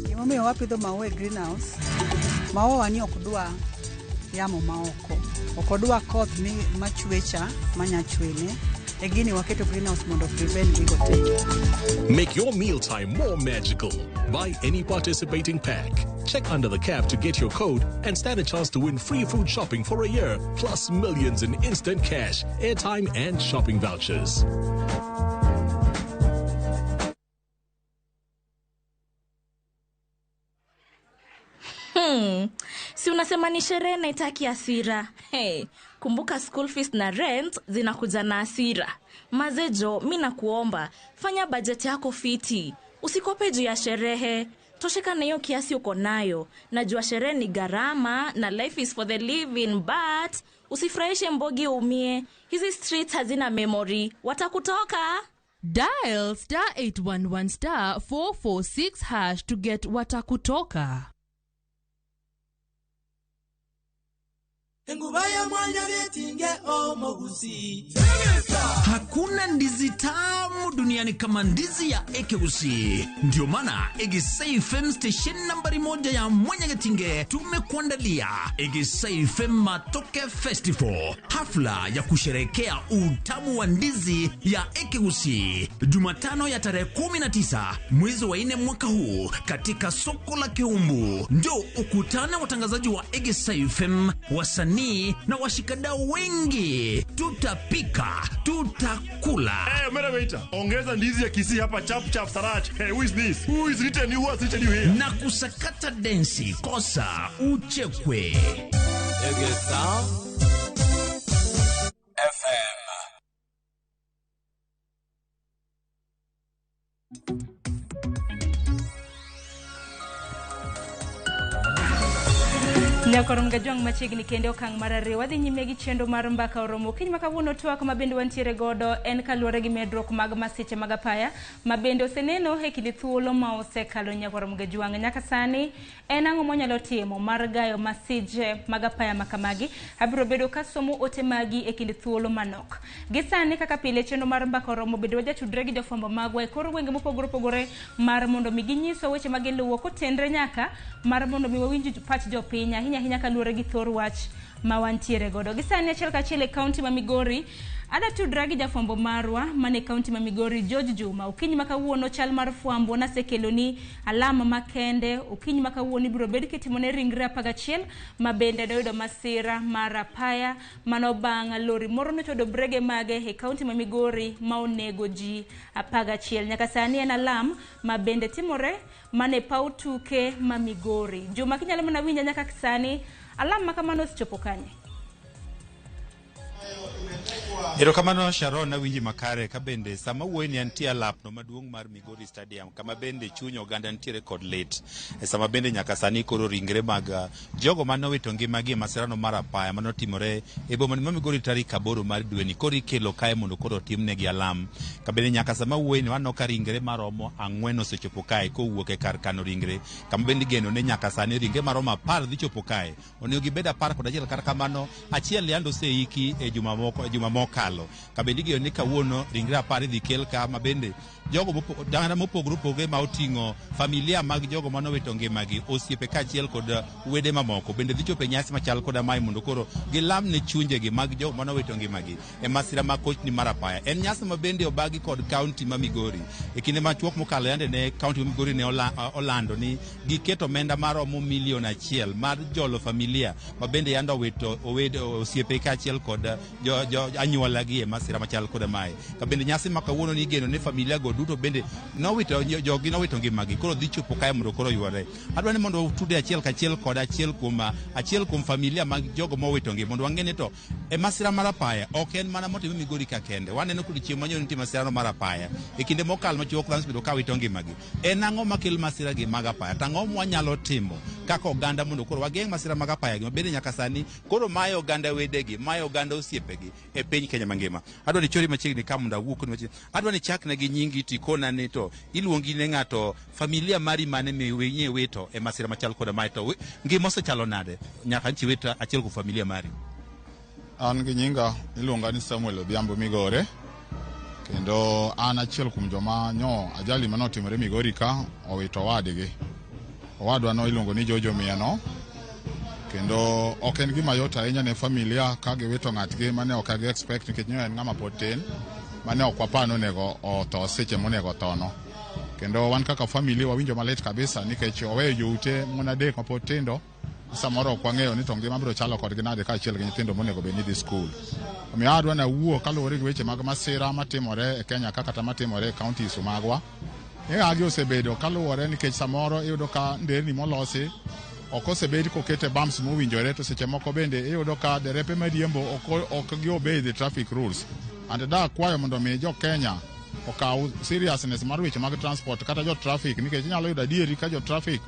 Gimomiyo wapidho maua e greenhouse, maua ni ok dwa yamo maoko, ok odwa koth mi machwe cha manya chwene. E gini waketo greenhouse mondo prevent gigo te. Make your mealtime more magical. Buy any participating pack. Check under the cap to get your code and stand a chance to win free food shopping for a year, plus millions in instant cash, airtime, and shopping vouchers. Si unasema ni sherehe na itaki hasira. Hey, kumbuka school fees na rent zinakuja na hasira. Mazejo, mi nakuomba, fanya bajeti yako fiti. Usikope juu ya sherehe. Tosheka na hiyo kiasi uko nayo. Najua sherehe ni gharama na life is for the living, but usifurahishe mbogi umie. Hizi streets hazina memory. Watakutoka. Dial *811*446# to get watakutoka. Enguba ya mwanya vyetinge omogusi. Hakuna ndizi tamu duniani kama ndizi ya Ekeusi. Ndio maana Egesai FM station nambari moja ya Mwanyagetinge tumekuandalia Egesai FM Matoke Festival, hafla ya kusherehekea utamu wa ndizi ya Ekeusi, Jumatano ya tarehe 19 mwezi wa 4 mwaka huu katika soko la Keumbu. Njo ukutane watangazaji wa Egesai FM, wasanii na washikadau wengi. Tutapika, tutakula. Hey, madam waiter, ongeza ndizi ya Kisii hapa chap chap sarach. Hey, who is this? Who is written you? Who has written you here? Na kusakata densi, kosa uchekwe. Egesa FM. Nyakoro Mgajwang' machiegni kende okang' mar ariyo wadhi nyime gi chenro mar mbaka oromo okinyi ma kawuono. Twak ma bende wantiere godo en kaluwore gi medruok mag masiche mag apaya ma bende oseneno e kinde thuolo ma osekalo. Nyakwaro Mgajwang', nyaka sani en ang'o mwanyalo timo mar gayo masije mag apaya ma kamagi? Abiro bedo kasomo ote magi e kind thuolo manok. Gi sani kaka pile chenro mar mbaka oromo bende wajatudre gi jofwambo magwa e kor gwenge mopogore opogore mar mondo mi ginyiswa weche ma giluwo kotenre nyaka mar mondo mi wawinj pach jopiny ahinya ahinya kaluwore gi thor wach ma wantiere godo. Gi sani achiel kachiel e kaunti ma Migori, adwa tudra gi jafwambo marwa mane kaunti ma Migori, George Juma. Okinyi ma kawuono chal mar fwambo nasekeloni alama makende. Okinyi ma kawuono ibiro bed kitimone ringre 11 ma bende noyudo masira mar apaya mano bang' lori moro nochodo brege mage e kaunti ma Migori ma onego ji 11. Nyaka sani en alam ma bende timore mane paw tuke ma Migori. Juma, kinyalo mana winja nyaka sani, alam ma kamano osechopo kanye? Erokamano Sharon, awinji makare ka bende sama wuoyi ni antie alapno maduong' mar Migori Stadium kama bende chuny oganda nitiere kod lit. E sama bende nyaka sani koro ringre mag jogo mane owito ngimagi e masirano mar apaya manotimore e boma ma Migori tarik 8 mar dweni koro ikelo kae mondo koro otimnegi alam. Ka bende nyaka sama wuoyi ni waneno ka ringre maromo 4 osechopo kae kowuok e kar kano ringre kama bende igeno ni nyaka sani ringre maromo 10 dhi chopo kae. Onego gibed 11 kata kamano achiel yande oseiki e juma moko. mokalo. Kabende igeno ni kawuono ringre 10 idhi kel ka, ma bende jogo oganda mopogore opogore ma oting'o familia mag jogo manowito ngimagi, osiepe kaachiel kod wede mamoko bende dhi chopo e nyasi machal koda mae mondo koro gilam ne chunjegi mag jogo manowito ngimagi e masira mag kochni mar apaya. En nyasi ma bende obagi kod kaunti ma Migori. E kinde machuok mokalo yande ne kaunti ma Migori ne olando ni giketo omenda maromo milion 1 mar jolo familia ma bende yande owito osiepe kaachiel kod jo anyuolagi e masira machal koda mae. Ka bende nyasi ma kawuono ni igeno ni familia go duto bende nowito jogi nowito ngimagi koro dhi chopo kae mondo koro yware. Adwa ni mondo utude achiel kachiel kod achiel kuom familia mag jogo mowito ngima mondo wang'e ni to e masira mar apaya ok en mana motimo Migori ka kende. Waneno kod chieng' manyoro nitie masira mar apaya e kinde mokalo machuok dhano osebedo ka wito ngimagi. En ang'o makelo masira gi mag apaya? To ang'o mwanyalo timo kaka oganda mondo koro wageng' masira mag apaya gi mabende nyaka sani koro mayo oganda wedegi, mayo oganda osiepegi e piny Kenya mangima. Adwa ni chori machiegni ka mondo awuo kodi machiegni. Adwa ni chakna gi nyingi tikona ni to iluongi ne ng'ato familia mari mane miwinye wito e masira machal koda mae to ngima osechalo nade nyaka nchi wito achiel kuom familia mari. An gi nyinga iluonga ni Samuel Odhiambo Migore, kendo an achiel kuom joma nyo ajali manotimore Migori ka owito owadgi. Owadwa no iluongo ni Jojo Miano, kendo ok en gima yot ahinya ne familia ka giwito ng'atgi mane ok gi expect nikech nyo en ng'ama pod tin mane ok wapar ni onego otho seche monego othono. Kendo wan kaka family wawinjo malit kabisa nikech oweyo joute mon 3 mapod tindo. Samoro ok wang'eyo ni to ngima biro chalo kodgi nade kaachiel gi nyithindo monego bed ni dhi skul. Omiyo adwa ni awuo kaluwore gi weche mag masira matimore e Kenya ka kata matimore e counties magwa. Gigi osebedo kaluwore nikech samoro iyudo ka nderni molosi ok osebed kokete bumps mowinjore, to seche moko bende iyudo ka derepe mariembo ok gi obey the traffic rules. And da akwayo mondo mi jo Kenya okaw seriousness mar weche mag transport kata jo traffic, nikech inyalo yudo adieri ka jo traffic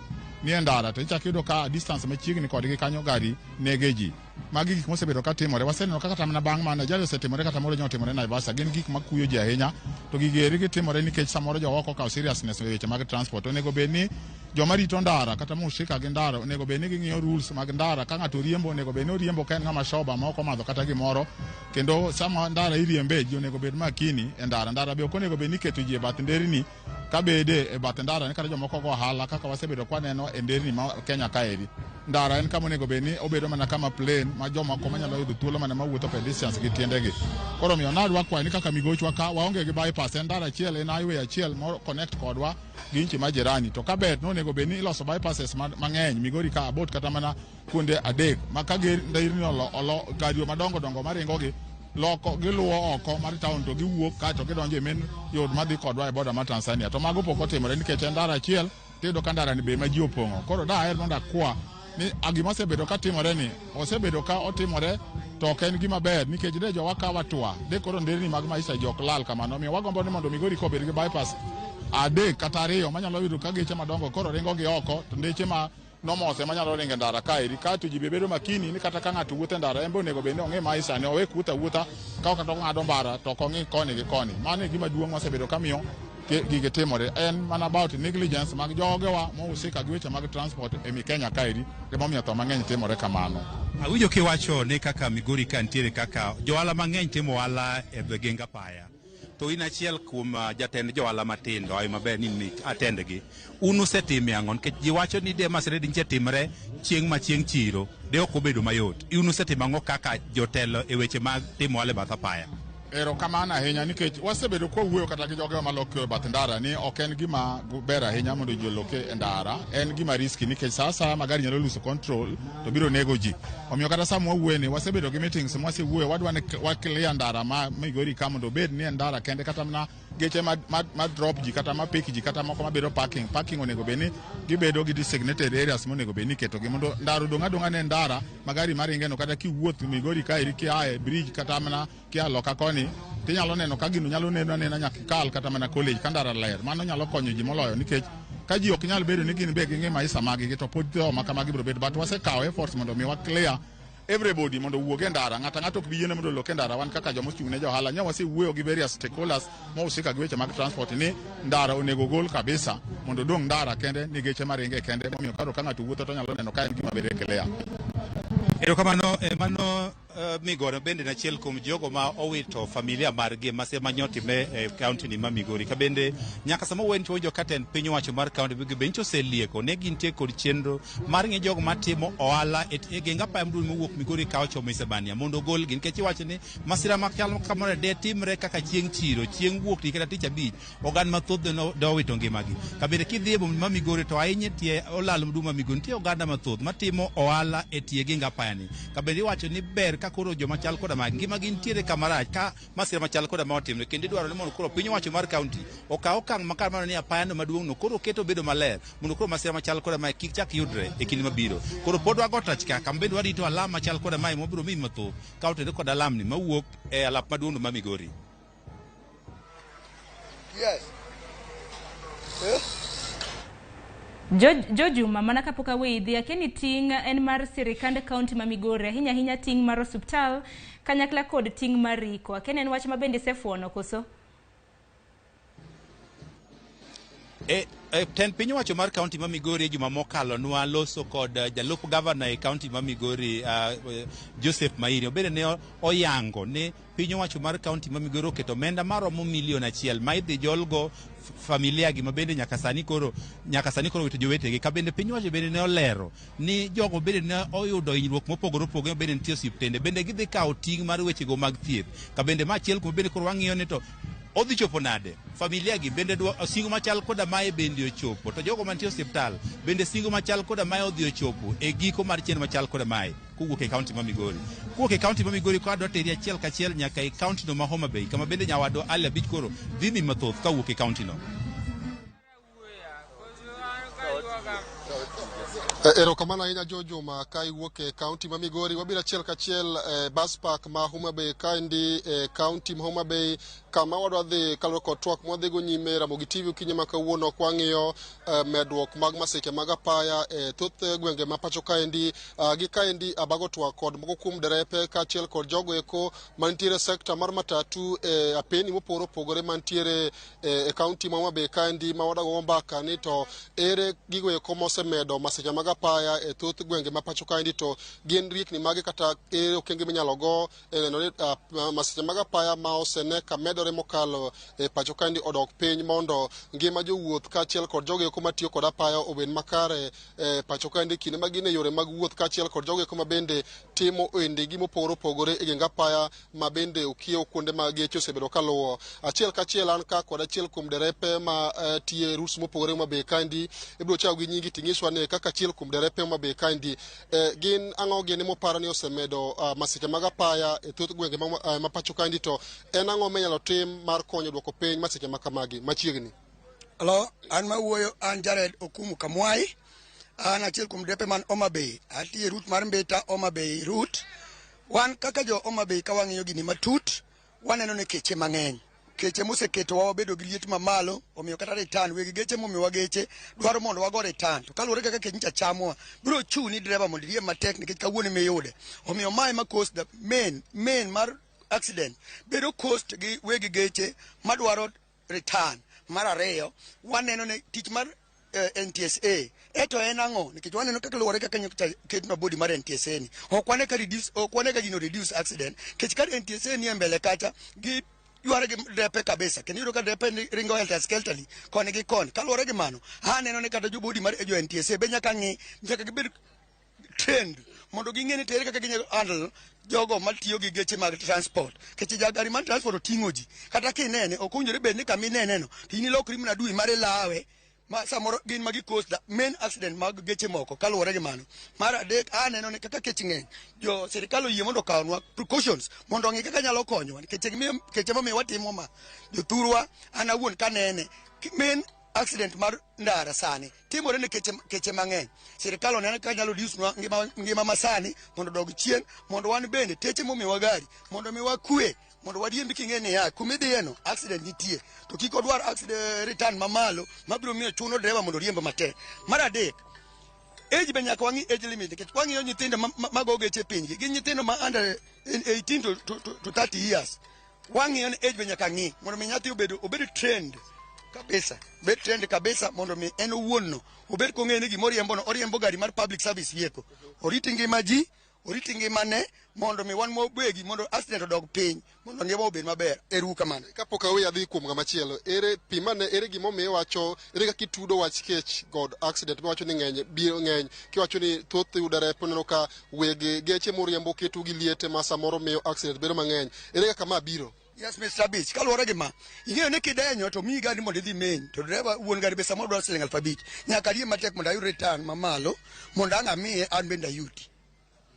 ni e ndara to ichako iyudo ka distance machiegni kodgi kanyo gari nege ji. Magi gik mosebedo ka timore. Waseneno kaka kata mana bang' mano ajali osetimore kata moro otimore Naivasha. Gin gik makuyo ji ahinya, to gigi eri gitimore nikech samoro jowa ok okawo seriousness e weche mag transport. Onego bed ni joma rito ndara kata mohusika gi ndara onego bed ni ging'iyo rules mag ndara. Ka ng'ato riembo onego bed ni oriembo ka en ng'ama sober ma ok omadho kata gimoro, kendo sama ndara iriembe ji onego bed makini e ndara. Ndara be ok onego bed ni iketo ji e bath nderni kabede e bath ndara ni kata jomoko go ohala kaka wasebedo kwaneno e nderni ma Kenya kaeri. Ndara en kama onego bed ni obedo mana kama plain ma jomoko manyalo yudo thuolo mana mawuotho pedestrians gi tiendegi. Koro omiyo nadwa kwayo ni kaka migochwa ka waonge gi bypass, en ndara achiel, en highway achiel mo connect kodwa gi nchi ma jirani. To kaber no onego bed ni iloso bypasses mang'eny Migori ka abot kata mana kuonde 3 ma ka nderni olo gari madongo dongo maringo gi loko giluwo oko mar town to giwuok kaeto gidonjo e main road madhi kodwa e border mar Tanzania. To mago pok otimore nikech en ndara achiel tiyudo ka ndara ni be ma ji opong'o. Koro daher mondo akwa ni gima osebedo ka timore ni osebedo ka otimore to ok en gima ber nikech de jowa ka watwa de koro nderni mag maisha ji ok lal kamano. Omiyo wagombo ni mondo Migori ka obed gi bypass 3 kata 2 manyalo yudo ka geche madongo koro ringo gi oko to ndeche ma nomose manyalo ringo e ndara kaeri. Kaeto ji be bedo makini ni kata ka ng'ato wuotho e ndara en be onego bed ni ong'i maisha ne owe wuotho awuotha ka ok kata ong'ado mbara to ok ong'i koni gi koni. Mano e gima duong' mosebedo ka miyo gigi timore. En mana about negligence mag jogewa mohusika gi weche mag transport e Kenya kaeri emomiyo tho mang'eny timore kamano. Awinjo kiwacho ni kaka Migori ka nitiere kaka johala mang'eny timo ohala e geng apaya. To in achiel kuom jatend johala matindo, ayo maber ni atendgi. Un usetime ang'o? Nikech ji wacho ni de masira dinche timre chieng' ma chieng' chiro, de ok obedo mayot. Un usetimo ang'o kaka jotelo e weche mag timo ohala e bath apaya? Erokamano ahinya nikech wasebedo kwawuoyo kata gi jogewa maloko e bath ndara ni ok en gima ber ahinya mondo ji oloke e ndara. En gima risky nikech sa asaya ma gari nyalo lose control to biro nego ji. Omiyo kata sama wawuoye ni wasebedo gi meetings mwasewuoyo, wadwa ni wa clear ndara ma Migori ka mondo obed ni en ndara kende, kata mana geche ma drop ji kata ma pick ji kata moko mabedo parking. Parking onego bed ni gibedo gi designated areas monego bed ni iketogi mondo ndara odong' adong'a ne ndara ma gari maringe no. Kata kiwuoth Migori kaeri kia e bridge kata mana kia loka koni tinyalo neno ka gino nyalo neno anena nyaka ikal kata mana college ka ndara ler. Mano nyalo konyo ji moloyo nikech ka ji ok nyal bedo ni gin be ging'i maisha maggi to pod tho ma kamagi biro bedo. But wasekawo efforts mondo mi wa clear everybody mondo owuog e ndara. Ng'ato ang'ato ok bi yiene mondo olok e ndara. Wan kaka joma ochung' ne johala nya wasewuoyo gi various stakeholders mohusika gi weche mag transport ni ndara onego gol kabisa mondo odong' ndara kende ni geche maringe kende, momiyo koro ka ng'ato wuotho to nyalo neno ka en gima bedo clear. Erokamano, mano Migori bende en achiel kuom jogo ma owito familia margi e masira ma nyotime e kaunti ni ma Migori. Ka bende nyaka sama wen to winjo ka tend piny owacho mar kaunti Migori bende nyicha oselieko ne gintie kod chenro mar ng'i jogo matimo ohala e e geng apaya maduong' mowuok Migori ka ochomo Isebania mondo ogolgi nikech iwacho ni masira machal kamano de timre kaka chieng' chiro, chieng' wuok tich kata tich abich oganda mathoth dowito ngimagi. Kabende kidhi e boma ma Migori to ahinya e tie olalo maduong' ma Migori nitie oganda mathoth matimo ohala e tie geng apaya ni. Kabende iwacho ni ber ka koro joma chal koda magi ngimagi nitiere kama rach ka masira machal koda ma otimre kendo idwaro ni mondo koro piny owacho mar kaunti okaw okang' makare mar ni apaya no maduong' no koro oket obedo maler mondo koro masira machal koda mae kik chak yudre e kinde mabiro. Koro pod wago tach ka kama bende warito alam machal koda mae mabiro miyi mathoth ka otenore kod alam ni mawuok e alap maduong' no ma Migori. Yes. Eh? Jojuma, mana kapok aweyi dhi, akia ni ting' en mar sirikand kaunti ma Migori, ahinya ahinya ting' mar osuptal kanyakla kod ting' mar riko. Akia ni en wach ma bende isefuono koso? E tend piny owacho mar kaunti ma Migori e juma mokalo nwa loso kod jalup gavana e kaunti ma Migori Joseph Mairi. Obende ne oyango ni piny owacho mar kaunti ma Migori oketo omenda maromo milion achiel ma idhi jolgo familia gi ma bende nyaka sani koro wito jowetegi. Ka bende piny owacho bende ne olero ni jogo bende ne oyudo hinyruok mopogore opogore bende nitie osiptende bende gidhi kawo ting' mar wechego mag thieth. Ka bende ma achiel kuom bende koro wang'iyo ni to odhi chopo nade familia gi bende singo machal koda mae bende ochopo to jogo mantie osiptal bende singo machal koda mae odhi ochopo e giko mar chenro machal koda mae kowuok e kaunti ma Migori. Kowuok e kaunti ma Migori ka adwa teri achiel kachiel nyaka e kaunti no ma Homa Bay kama bende nyawadwa Ali Abich koro dhi mi mathoth kawuok e kaunti no. Erokamano ahinya Jojuma ka iwuok e kaunti ma Migori. Wabiro achiel kachiel e bus park ma Homa Bay kaendi e kaunti ma Homa Bay kama wadwa dhi kaluwore kod twak mwadhigo nyime Ramogi TV okinyi ma kawuono kwang'iyo medruok mag masiche mag apaya e thoth gwenge ma pacho kaendi. Gi kaendi abago twak kod moko kuom derepe kaachiel kod jogo eko mantiere sekta mar matatu e apeni mopogore opogore mantiere e kaunti ma Homa Bay kaendi ma wadago mbaka ni to ere gigo eko mosemedo masiche mag apaya e thoth gwenge ma pacho kaendi to gin riekni mage kata ere okenge minyalo go e neno ni masiche mag apaya ma osene ka medore mokalo e pacho kaendi odok piny mondo ngima jowuoth kaachiel kod jogo eko matiyo kod apaya obed makare e pacho kaendi kinde ma gin e yore mag wuoth kaachiel kod jogo eko ma bende timo ohendegi mopogore opogore e geng apaya ma bende okiewo kuonde ma geche osebedo kaluwo. Achiel kachiel an ka kod achiel kuom derepe ma tiyo e routes mopogore Homa Bay kaendi. Ibiro chako gi nyingi ting'iswa ni kaka achiel kuom derepe Homa Bay kaendi gin ang'o gini moparo ni osemedo masiche mag apaya e thoth gwenge ma pacho kaendi to en ang'o minyalo tim mar konyo duoko piny masiche ma kamagi machiegni? Hello, an mawuoyo an Jared Okumu Kamwai. An achiel kuom derepe man Homa Bay. Atiyo e route mar Mbita Homa Bay route. Wan kaka jo Homa Bay ka wang'iyo gini matut, waneno ni keche mang'eny. Keche moseketowa wabedo gi liet mamalo, omiyo kata return, weg geche momiyowa geche dwaro mondo wago return. To kaluwore kaka kech nyicha chamowa, biro chuni driver mondo iriemb matek nikech kawuono ema iyude. Omiyo mae ema cause the main mar accident bedo caused gi weg geche madwaro return. Mar ariyo, waneno ni tich mar NTSA eto en ang'o? Nikech waneno kaka luwore kaka nyocha ketnwa body mar NTSA ni. Ok wane ka reduce, ok wane ka gino reduce accident. Nikech ka NTSA ni e mbele kacha, gi yware gi depe kabisa. Kendo iyudo ka depe ni ringo helter skelterly koni gi koni. Kaluwore gi mano, aneno ni kata jo body mar jo NTSA be nyaka ng'i, nyaka gibed trained mondo ging'e ni tere kaka ginyalo handle jogo matiyo gi geche mag transport. Nikech ja gari mar transport oting'o ji. Kata kinene, ok owinjore bed ni kama ineneno, to in ilokri mana adui mar ilawe, ma samoro gin magi cause the main accident mag geche moko kaluwore gi mano. Mar adek, aneno ni kaka kech ng'eny, jo sirikal oyie mondo okawnwa precautions mondo ong'i kaka nyalo konyowa. Nikech keche momiyo watimo ma, jothurwa, an awuon kanene, main accident mar ndara sani timore ne keche mang'eny. Sirikal oneno kaka nyalo reduce nwa ngima masani mondo odog chien, mondo wan bende teche momiwa gari mondo miwa kwe, mondo wariembi king'e niya kuma idhiyeno accident nitie, to kik odwar accident return mamalo mabiro miyo chuno driver mondo oriemb matek. Mar adek, age be nyaka wang'i age limit, nikech wang'iyo nyithindo mago geche e pinygi, gin nyithindo ma under 18 to 30 years. Wang'iyo ni age be nyaka ng'i mondo mi nyathi obed trained kabisa, bed trained kabisa mondo mi en owuon no obed kong'eyo ni gima oriembo no, oriembo gari mar public service vehicle, orit ngima ji, orit ngimane mondo mi wan mobegi mondo accident odog piny mondo ngima obed maber. Ero uru kamano. Kapok aweyi adhi kuom ng'ama chielo, ere pimane, ere gimomiyo iwacho, ere kaka itudo wach kech kod accident miwacho ni ng'eny biro ng'eny, kiwacho ni thoth yudore neno ka weg geche moriembo keto gi liete ma samoro miyo accident bedo mang'eny. Ere kaka ma biro? Yes, Mr. Abich, kaluwore gi ma, ing'eyo ni kidenyo to miyi gari mondo idhi meny, to dereva wuon gari be samoro dwaro siling 5,000. Nyaka arie matek mondo ayud return mamalo mondo ang' amiye an bende ayuti.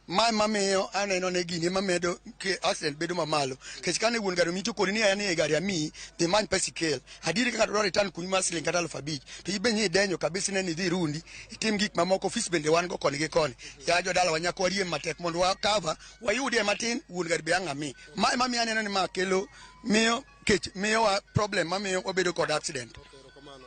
Ma ema miyo aneno ni gini ema medo ke accident bedo mamalo. Nikech kane wuon gari omiyi to koni ni an e gari amiyi, dhi many pesa ikel. Adieri ka ng'ato dwaro return kuny mar siling kata 5,000, to in be idenyo kabisa ne ni idhi rundi, itim gik mamoko, ofis bende wan go koni gi koni. Ya jodalawa nyaka wariem matek mondo wa cover, wayudie matin, wuon gari be ang' ami. Ma ema miyo aneno ni ma kelo miyo kech miyowa problem mamiyo wabedo kod accident.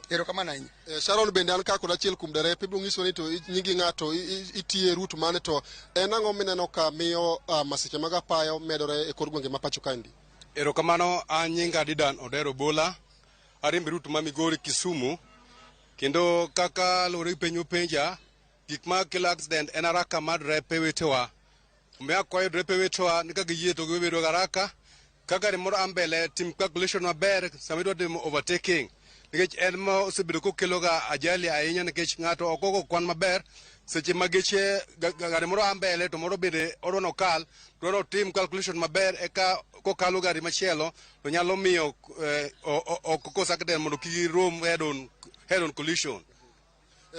Erokamano ahinya. Sharon bende an ka kod achiel kuom derepe ibiro nyiso ni to nyingi ng'ato itiye route mane to en ang'o mineno ka miyo masiche mag apaya medore e kor gwenge ma pacho kaendi? Erokamano, an nyinga Didan Odero Bola, ariembo route ma Migori Kisumu, kendo kaka luwore gi penj mopenja, gik ma kelo accident en haraka mar derepe wetewa. Omiyo akwayo derepe wetewa ni ka giyie to gibedo gi haraka, ka gari moro a mbele tim calculation maber sama idwa timo overtaking nikech en ma osebedo kokelo ga ajali ahinya nikech ng'ato ok ogo kwan maber seche ma geche gari moro a mbele to moro bende odwa nokal dwaro otim calculation maber eka kokalo gari machielo to nyalo miyo ok cause accident mondo kik girom head on collision.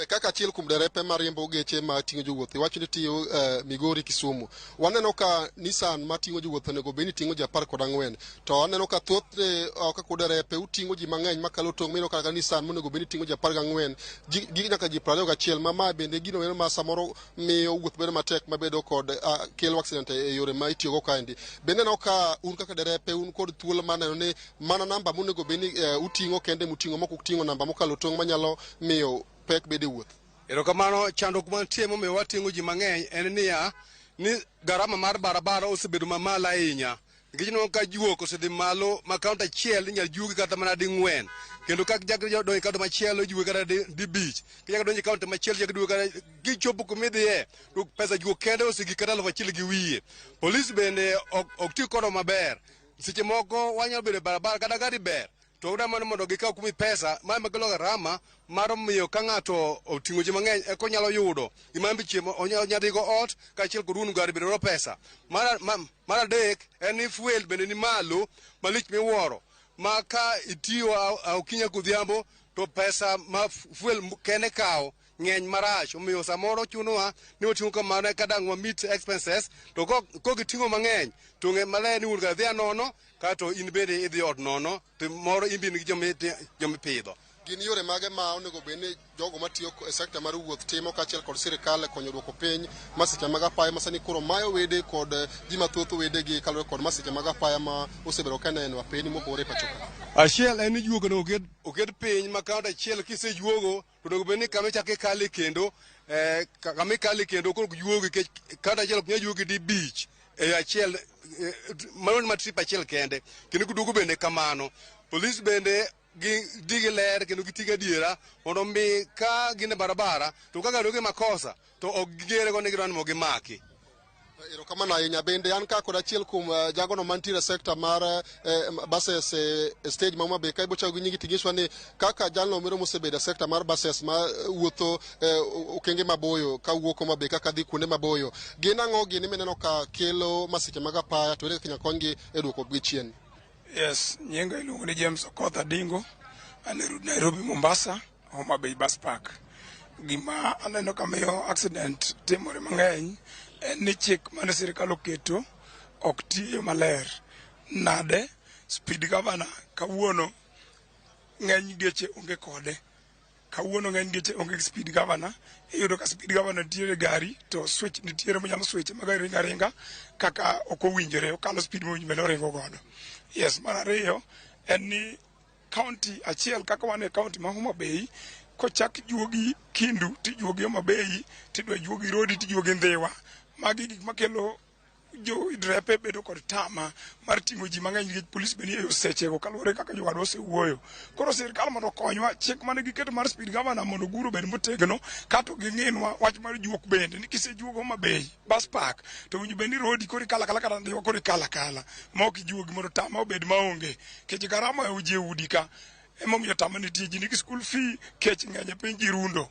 Kaka achiel kuom derepe mariembo geche ma ting'o jowuoth iwacho ni tiyo Migori Kisumu waneno ka Nissan mating'o jowuoth onego bed ni ting'o ji 14 to aneno ka thothne kaka uderepe uting'o ji mang'eny makalo tong' mineno kaka Nissan monego bed ni ting'o ji 14 gi nyaka ji 21 ma ma bende gino ero ma samoro miyo wuoth bedo matek mabedo kod kelo accident e yore ma itiyogo kaendi bende aneno ka un kaka derepe un kod thuolo mar neno ni mana namba monego bed ni uting'o kende muting'o mok uting'o namba mokalo tong' manyalo miyo pek bedo e wuoth. Erokamano, chandruok mantie momiyo wating'o ji mang'eny en niya, ni garama mar barabara osebedo mamalo ahinya. Nikech ineno ka juok osedhi malo ma kaunti achiel inyalo juogi kata mana ding'wen. Kendo ka chak donjo e kaunti machielo ijuogi kata dibich. Kichako donjo e kaunti machielo ichako iduogo kata kichopo kumidhiye to pesa juok kende osegik kata 1,200. Polis bende ok ti kodwa maber. Seche moko wanyalo bedo e barabara kata gari ber to udwa mondo gikaw kumi pesa ma ema kelo garama mar miyo ka ng'ato oting'o ji mang'eny eka onyalo yudo gima en chiemo onyalo dhigo ot kaachiel kod wuon gari bende dwaro pesa. Mar adek en ni fuel bende ni malo malich miwuoro ma ka itiyo okinyi godhiambo to pesa ma fuel kende kawo ng'eny marach omiyo samoro chunowa ni wating'o kamano eka dang' wa meet expenses to kogiting'o mang'eny to ng'e maler ni wuon gari dhi anono kato in bende idhi ot nono to moro in be in gi jomipidho. Gin yore mage ma onego bed ni jogo matiyo e sekta mar wuoth timo kaachiel kod sirikal e konyo duoko piny masiche mag apaya ma sani koro mayo wede kod ji mathoth wedegi kaluwore kod masiche mag apaya ma osebedo ka neno apeni mopogore e pacho ka. Achiel en ni juogo onego oket piny ma kaunti achiel kisejuogo to onego bed ni kama ichako ikale kendo kama ikale kendo koro ok juogi nikech kaunti achiel ok nyal juogi dibich e achiel mano ma trip achiel kende kendo kiduogo bende kamano. Polis bende gi dhi gi ler kendo giti gi adiera mondo mi ka gin e barabara to ka gari onge makosa to ok gigere go ni gidwa ni mondo gimaki. Erokamano ahinya bende an ka kod achiel kuom jagono mantiere e sekta mar buses e stage ma Homa Bay ka ibochako gi nyingi tinyiswa ni kaka jalno moro mosebedo e sekta mar buses ma wuotho okenge maboyo kawuok Homa Bay kaka dhi kuonde maboyo gin ang'o gini mineno ka kelo masiche mag apaya to ere kaka inyalo konygi e duoko gi chien. Yes, nyinga iluongo ni James Okoth Adingo, an e route Nairobi Mombasa, Homa Bay Bus Park. Gima aneno ka miyo accident timore mang'eny en ni chik mane sirikal oketo ok tiyo maler. Nade? Speed governor kawuono ng'eny geche onge kode. Kawuono ng'eny geche onge gi speed governor. Iyudo ka speed governor nitiere e gari to switch nitiere monyalo switch ma gari ringo aringa kaka ok owinjore okalo speed mowinjo bed ni oringo godo. Yes, mar ariyo en ni county achiel kaka wan e county ma Homa Bay kochak juogi Kindu tijuogi Homa Bay tidwa juogi Rodi tijuogi Ndhiwa. Magi gik makelo Jo drepe bedo kod tama mar ting'o ji mang'eny nikech polis be nie yo sechego kaluwore kaka jowadwa osewuoyo. Koro sirkal mondo okonywa chik mane giketo mar speed governor mondo ogur obed motegno kato ging'inwa wach mar juok bende ni kisejuogo Homa Bay bus park to winjo bed ni rodi koro ikalo akala kata Ndhiwa koro ikalo akala ma ok ijuogi mondo tama obed maonge nikech garama ohewo ji e udi ka emomiyo tama nitie ji nigi school fee kech ng'eny e piny ji rundo.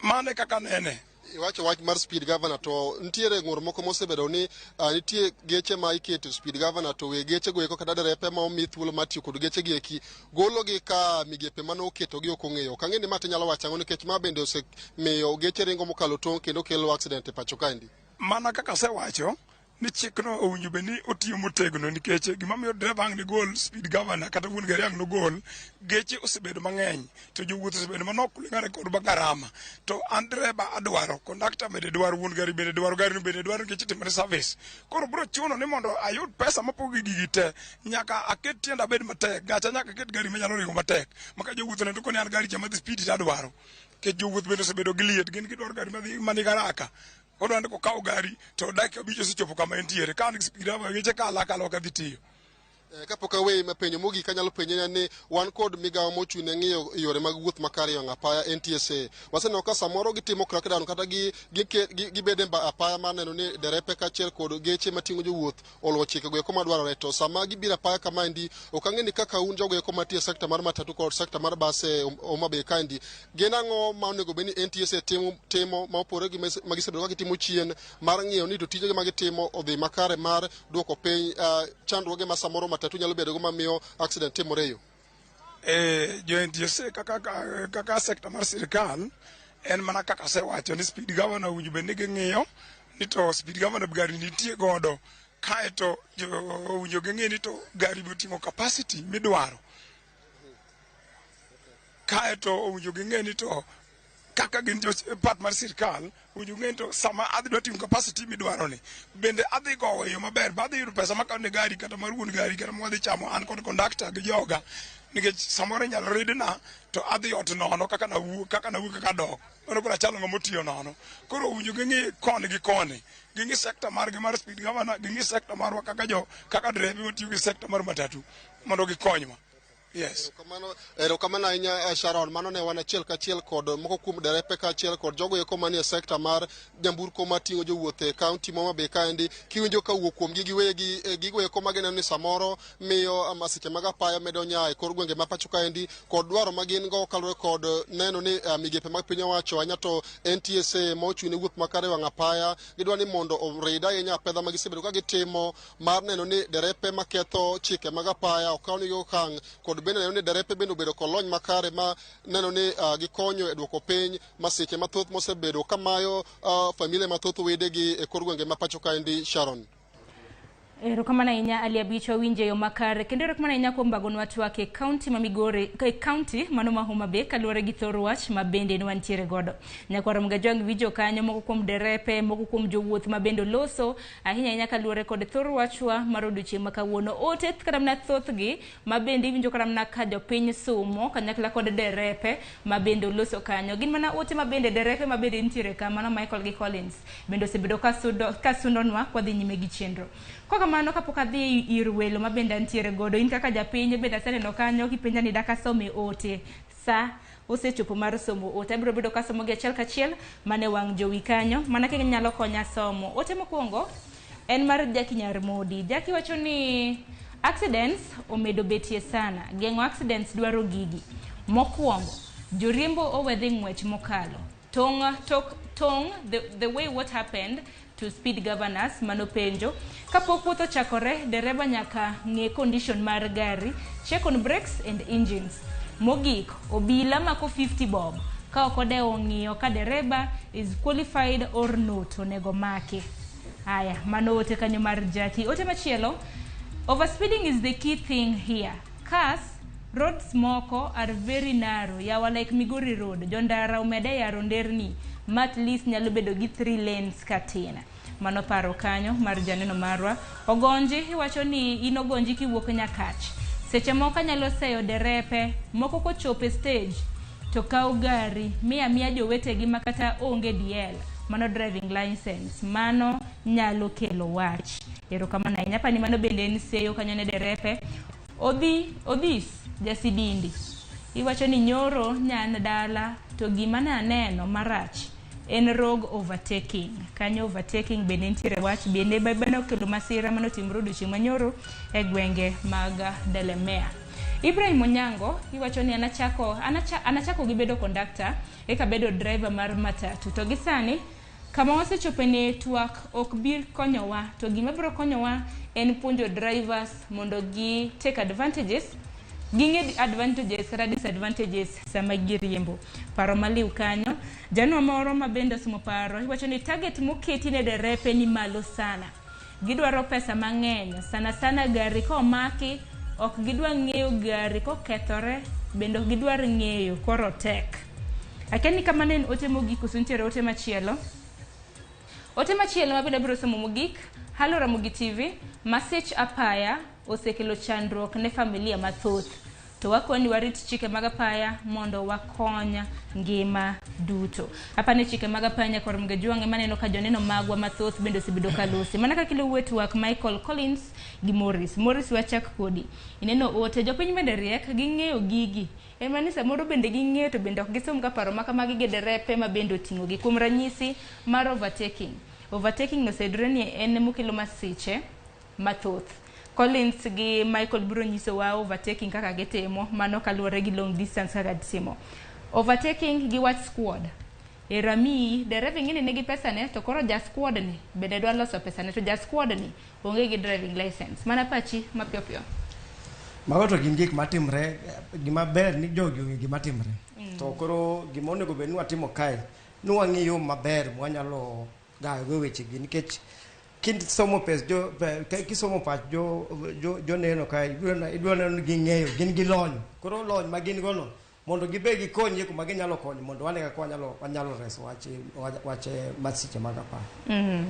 Mano e kaka anene. Iwacho wach mar speed governor to nitiere ng'ur moko mosebedo ni nitie geche ma iketo speed governor to weg geche go eko kata derepe ma omi thuolo mar tiyo kod geche gi eki gologi ka migepe mane oketogi ok ong'eyo. Ok ang'e ni ma to inyalo wacho ang'o nikech ma bende osemiyo geche ringo mokalo tong' kendo kelo accident e pacho kaendi. Mana kaka asewacho ni chikno owinjo bed ni otiyo motegno nikech gima miyo dereva ang' nigol speed governor kata wuon gari ang' nogol geche osebedo mang'eny to jowuoth osebedo manok kulingana kod garama to an dereba adwaro kondakta bende dwaro wuon gari bende dwaro gari no bende dwaro nikech itimone service koro biro chuno ni mondo ayud pesa mapogo gi gigi te nyaka aket tienda abed matek gacha nyaka aket gari manyalo ringo matek maka jowuoth oneno koni an gari cha madhi speed to adwaro nikech jowuoth bende osebedo gi liet gin gidwaro gari madhi manigi haraka Odwa ni kokawo gari to dakika abich osechopo kama entiere. Ka an gi speed driver geche kalo akala ok adhi tiyo. Kapok aweyi mapenjo mogik anyalo penje en ni wan kod migawo mochung' ne ng'iyo yore mag wuoth makare e wang' apaya NTSA. Waseneno ka samoro gitimo crackdown kata gibedo e apaya mar neno ni derepe kaachiel kod geche mating'o jowuoth oluwo chikego eko madwarore. To sama gibiro apaya kamaendi, ok ang'e ni kaka un jogo eko matiyo e sekta mar matatu kod sekta mar bas e Homa Bay kaendi, gin ang'o ma onego bed ni NTSA timo, timo ma opogore gi ma gisebedo ka gitimo chien mar ng'iyo ni to tijegi ma gitimo odhi makare mar duoko piny chandruoge ma samoro matatu nyalo bedogo mamiyo accident timore e yo? Jo NTSA kaka sekta mar sirkal en mana kaka asewacho ni speed governor owinjo bed ni ging'iyo ni to speed governor gari nitie godo kaeto owinjo ging'i ni to gari be oting'o capacity midwaro kaeto owinjo ging'e ni to kaka gin jo part mar sirkal owinjo ging'e ni to sama adhi dwa ting'o capacity midwaro ni bende adhi gowo e yo maber ba adhi yudo pesa makawo ne gari kata mar wuon gari kata mwadhi chamo an kod kondakta gi joga nikech samoro inyalo ridna to adhi ot nono kaka nawuok kaka nawuok kaka adok mano koro achalo ng'ama otiyo nono koro owinjo ging'i koni gi koni ging'i sekta margi mar speed governor ging'i sekta marwa kaka jo kaka derebe matiyo gi sekta mar matatu mondo gikonywa. Yes. Erokamano ahinya Sharon. Mano ne wan achiel kachiel kod moko kuom derepe kaachiel kod jogo eko manie sekta mar nyamburko mating'o jowuoth e kaunti ma Homa Bay kaendi. Kiwinjo ka wuok kuomgi giwegi gigo eko ma gineno ni samoro miyo masiche mag apaya medo nya e kor gwenge ma pacho kaendi kod dwaro ma gin go kaluwore kod neno ni migepe mag piny owacho ahinya to NTSA ma ochung' ne wuoth makare e wang' apaya gidwa ni mondo orid ahinya apedha ma gisebedo ka gitimo mar neno ni derepe maketho chike mag apaya okawnegi okang' kod bende neno ni derepe bende obedo kod lony makare ma neno ni gikonyo e duoko piny masiche mathoth mosebedo kamayo familia mathoth wedegi e kor gwenge ma pacho kaendi. Sharon. Erokamano ahinya Ali Abich, wawinje yo makare kendo erokamano ahinya kuom bagonwa twak e kaunti ma Migori, e kaunti mano ma Homa Bay kaluwore gi thor wach ma bende ne wantiere godo. Nyakwar Mgajwang' winjo kanyo moko kuom derepe, moko kuom jowuoth ma bende oloso ahinya ahinya kaluwore kod thor wachwa mar odiochieng' ma kawuono. Ote kata mana thothgi ma bende iwinjo kata mana ka jopiny sumo kanyakla kod derepe ma bende oloso kanyo. Gin mana ote ma bende derepe ma bende nitiere ka, mano Michael gi Collins bende osebedo ka sundonwa kwadhi nyime gi chenro. Kwa kamano kapok adhi ir welo ma bende antiere godo, in kaka japiny bende aseneno kanyo kipenja ni dak asom e ote. Sa osechopo mar somo ote. Abiro bedo kasomo gi achiel kachiel mane wang' jowi kanyo. Mana kaka inyalo konya somo. Ote mokwongo en mar Jackie Nyarmodi. Jackie wacho ni accidents omedo betie sana. Geng'o accidents dwaro gigi. Mokwongo, joriembo owe dhi ng'wech mokalo. Tong', tok, tong', the way what happened to speed governors mano penjo. Kapok wuoth ochakore, dereba nyaka ng'e condition mar gari, check on brakes and engines. Mogik, obila mako 50 bob. Ka ok odewo ng'iyo ka dereba is qualified or not, onego make. Aya, mano ote kanyo mar Jackie. Ote machielo, overspeeding is the key thing here. Cars, roads moko are very narrow. Yawa like Migori Road, jondara omede yaro nderni ma at least nyalo bedo gi 3 lanes katin. Mano paro kanyo mar janeno marwa. Ogonji iwacho ni in Ogonji kiwuok Nyakach. Seche moko anyalo seyo derepe moko kochopo e stage to kawo gari miya miya jowetegi ma kata onge DL. Mano driving license, mano nyalo kelo wach. Erokamano ahinya. Apani mano bende en seyo kanyo ne derepe. Odhi, Odhis, Jasidindi. Iwacho ni nyoro nyan dala to gima ne aneno marach en rogue overtaking. Kanyo overtaking bende nitiere wach bende bende okelo masira mane otimore odiochieng' manyoro e gwenge mag Delamere. Ibrahim Onyango iwacho ni anachako anachako gi bedo conductor eka bedo driver mar matatu to gi sani kama wasechope ni twak ok bi konyowa to gima biro konyowa en puonjo drivers mondo gi take advantages ging'e advantages kata disadvantages sama giriembo. Paro maliw kanyo. Janwa moro ma bende osomo paro iwacho ni target moketi ne derepe ni malo sana. Gidwaro pesa mang'eny sana sana gari komaki ok gidwa ng'eyo gari kokethore bende ok gidwar ng'eyo koro tek. Akia ni kamano en ote mogik koso nitiere ote machielo. Ote machielo ma bende abiro somo mogik, Halo Ramogi TV, masich apaya osekelo chandruok ne familia mathoth. To wakoni warit chike mag apaya mondo wakony ngima duto. Apani chike mag apaya nyakwar Mgejwang' ema aneno ka joneno magwa mathoth bende osebedo ka losi. Mana kaka iluwo twak Michael Collins gi Morris. Morris wachak kodi. Ineno ote jopiny bende riek ging'eyo gigi. Ema ni samoro bende ging'eyo to bende ok gisom ka paro ma kamagi gi derepe ma bende oting'o gi. Kuom ranyisi mar overtaking. Overtaking oseyudore ni en emokelo masiche mathoth. Collins gi Michael biro nyisowa overtaking kaka gitimo, mano kaluwore gi long distance kaka gitimo. Overtaking gi wach squad. E ramiyi, dereva ing'e ni nigi pesane to koro ja squad ni bende dwa loso pesane to ja squad ni onge gi driving license. Mana pachi mapiyo piyo. Mago to gin gik matimre, gima ber ni jogi ong'e gima timre. To koro gima onego bed ni watimo kae, ni wang'i yo maber mwanyalo gayo go wechegi nikech kisomo pes jo kisomo pach jo joneno kae ibiro neno ni ging'eyo gin gi lony. Koro lony ma gin go no mondo gibe gikonyi kuma ginyalo konyo mondo wane kaka wanyalo reso wach masiche mag apaya.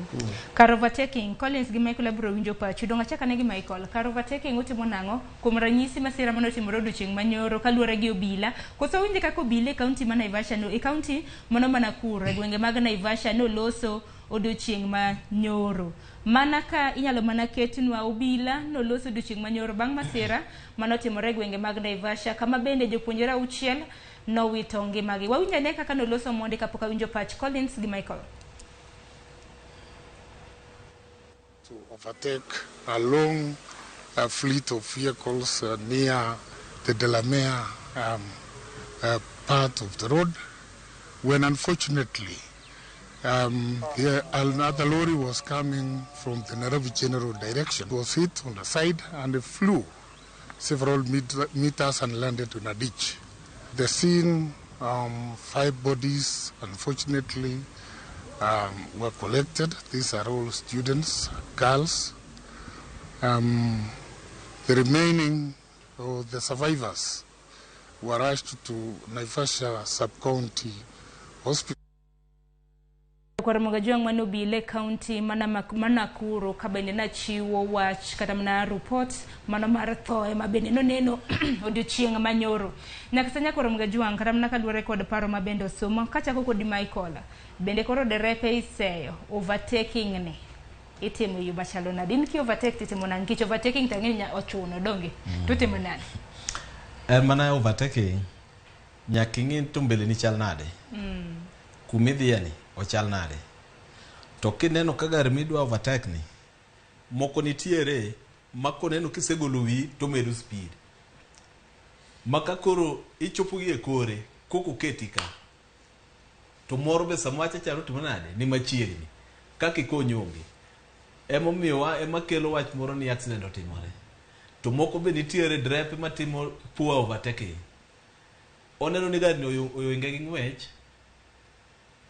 Kar overtaking, Collins gi Michael abiro winjo pachu. Dong' achak ane gi Michael. Kar overtaking utimo nang'o? Kuom ranyisi masira mane otimore odiochieng' manyoro kaluwore gi obila. Koso winje kaka obila e kaunti ma Naivasha no, e kaunti mano ma Nakuru, e gwenge mag Naivasha noloso odiochieng' ma nyoro. Mana ka inyalo mana ketnwa obila noloso odiochieng' manyoro bang' masira manotimore e gwenge mag Naivasha kama bende jopuonjre 6 nowito ngimagi. Wawinj ane kaka noloso mondi kapok awinjo pach Collins gi Michael. To overtake a long fleet of vehicles near the Delamere part of the road, when unfortunately another lorry was coming from the Nairobi General direction. It was hit on the side and it flew several meters and landed in a ditch. The scene, 5 bodies, unfortunately, were collected. These are all students, girls. The remaining, or the survivors, were rushed to Naivasha Sub-County Hospital. Kwar Mgajuang' mane obila e kaunti mana Nakuru ka bende nachiwo wach kata mana report mano mar thoe ma bende noneno odiochieng' manyoro. Nyaka sani Kwar Mgajuang' kata mana kaluwore kod paro ma bende osomo kachako kod Michael bende koro derepe iseyo overtaking ni itimo e yo machalo nade? In ki overtake titimo nade? Nikech overtaking to ang'e ni ochuno donge? To itimo nade? En mana overtaking nyaka ing'i to mbele ni chal nade. Kumidhiye ni ochal nade. To kineno ka gari midwa overtake ni moko nitiere ma koneno kisegolo wiyi to medo speed. Ma ka koro ichopo gi e kore koko keti ka to moro be sama wacha cha otimo nade ni machiegni kaka ikonyo onge. Emomiyo ema kelo wach moro ni accident otimore. To moko be nitiere drepe matimo poor overtaking. Oneno ni gari ni oinge gi ng'wech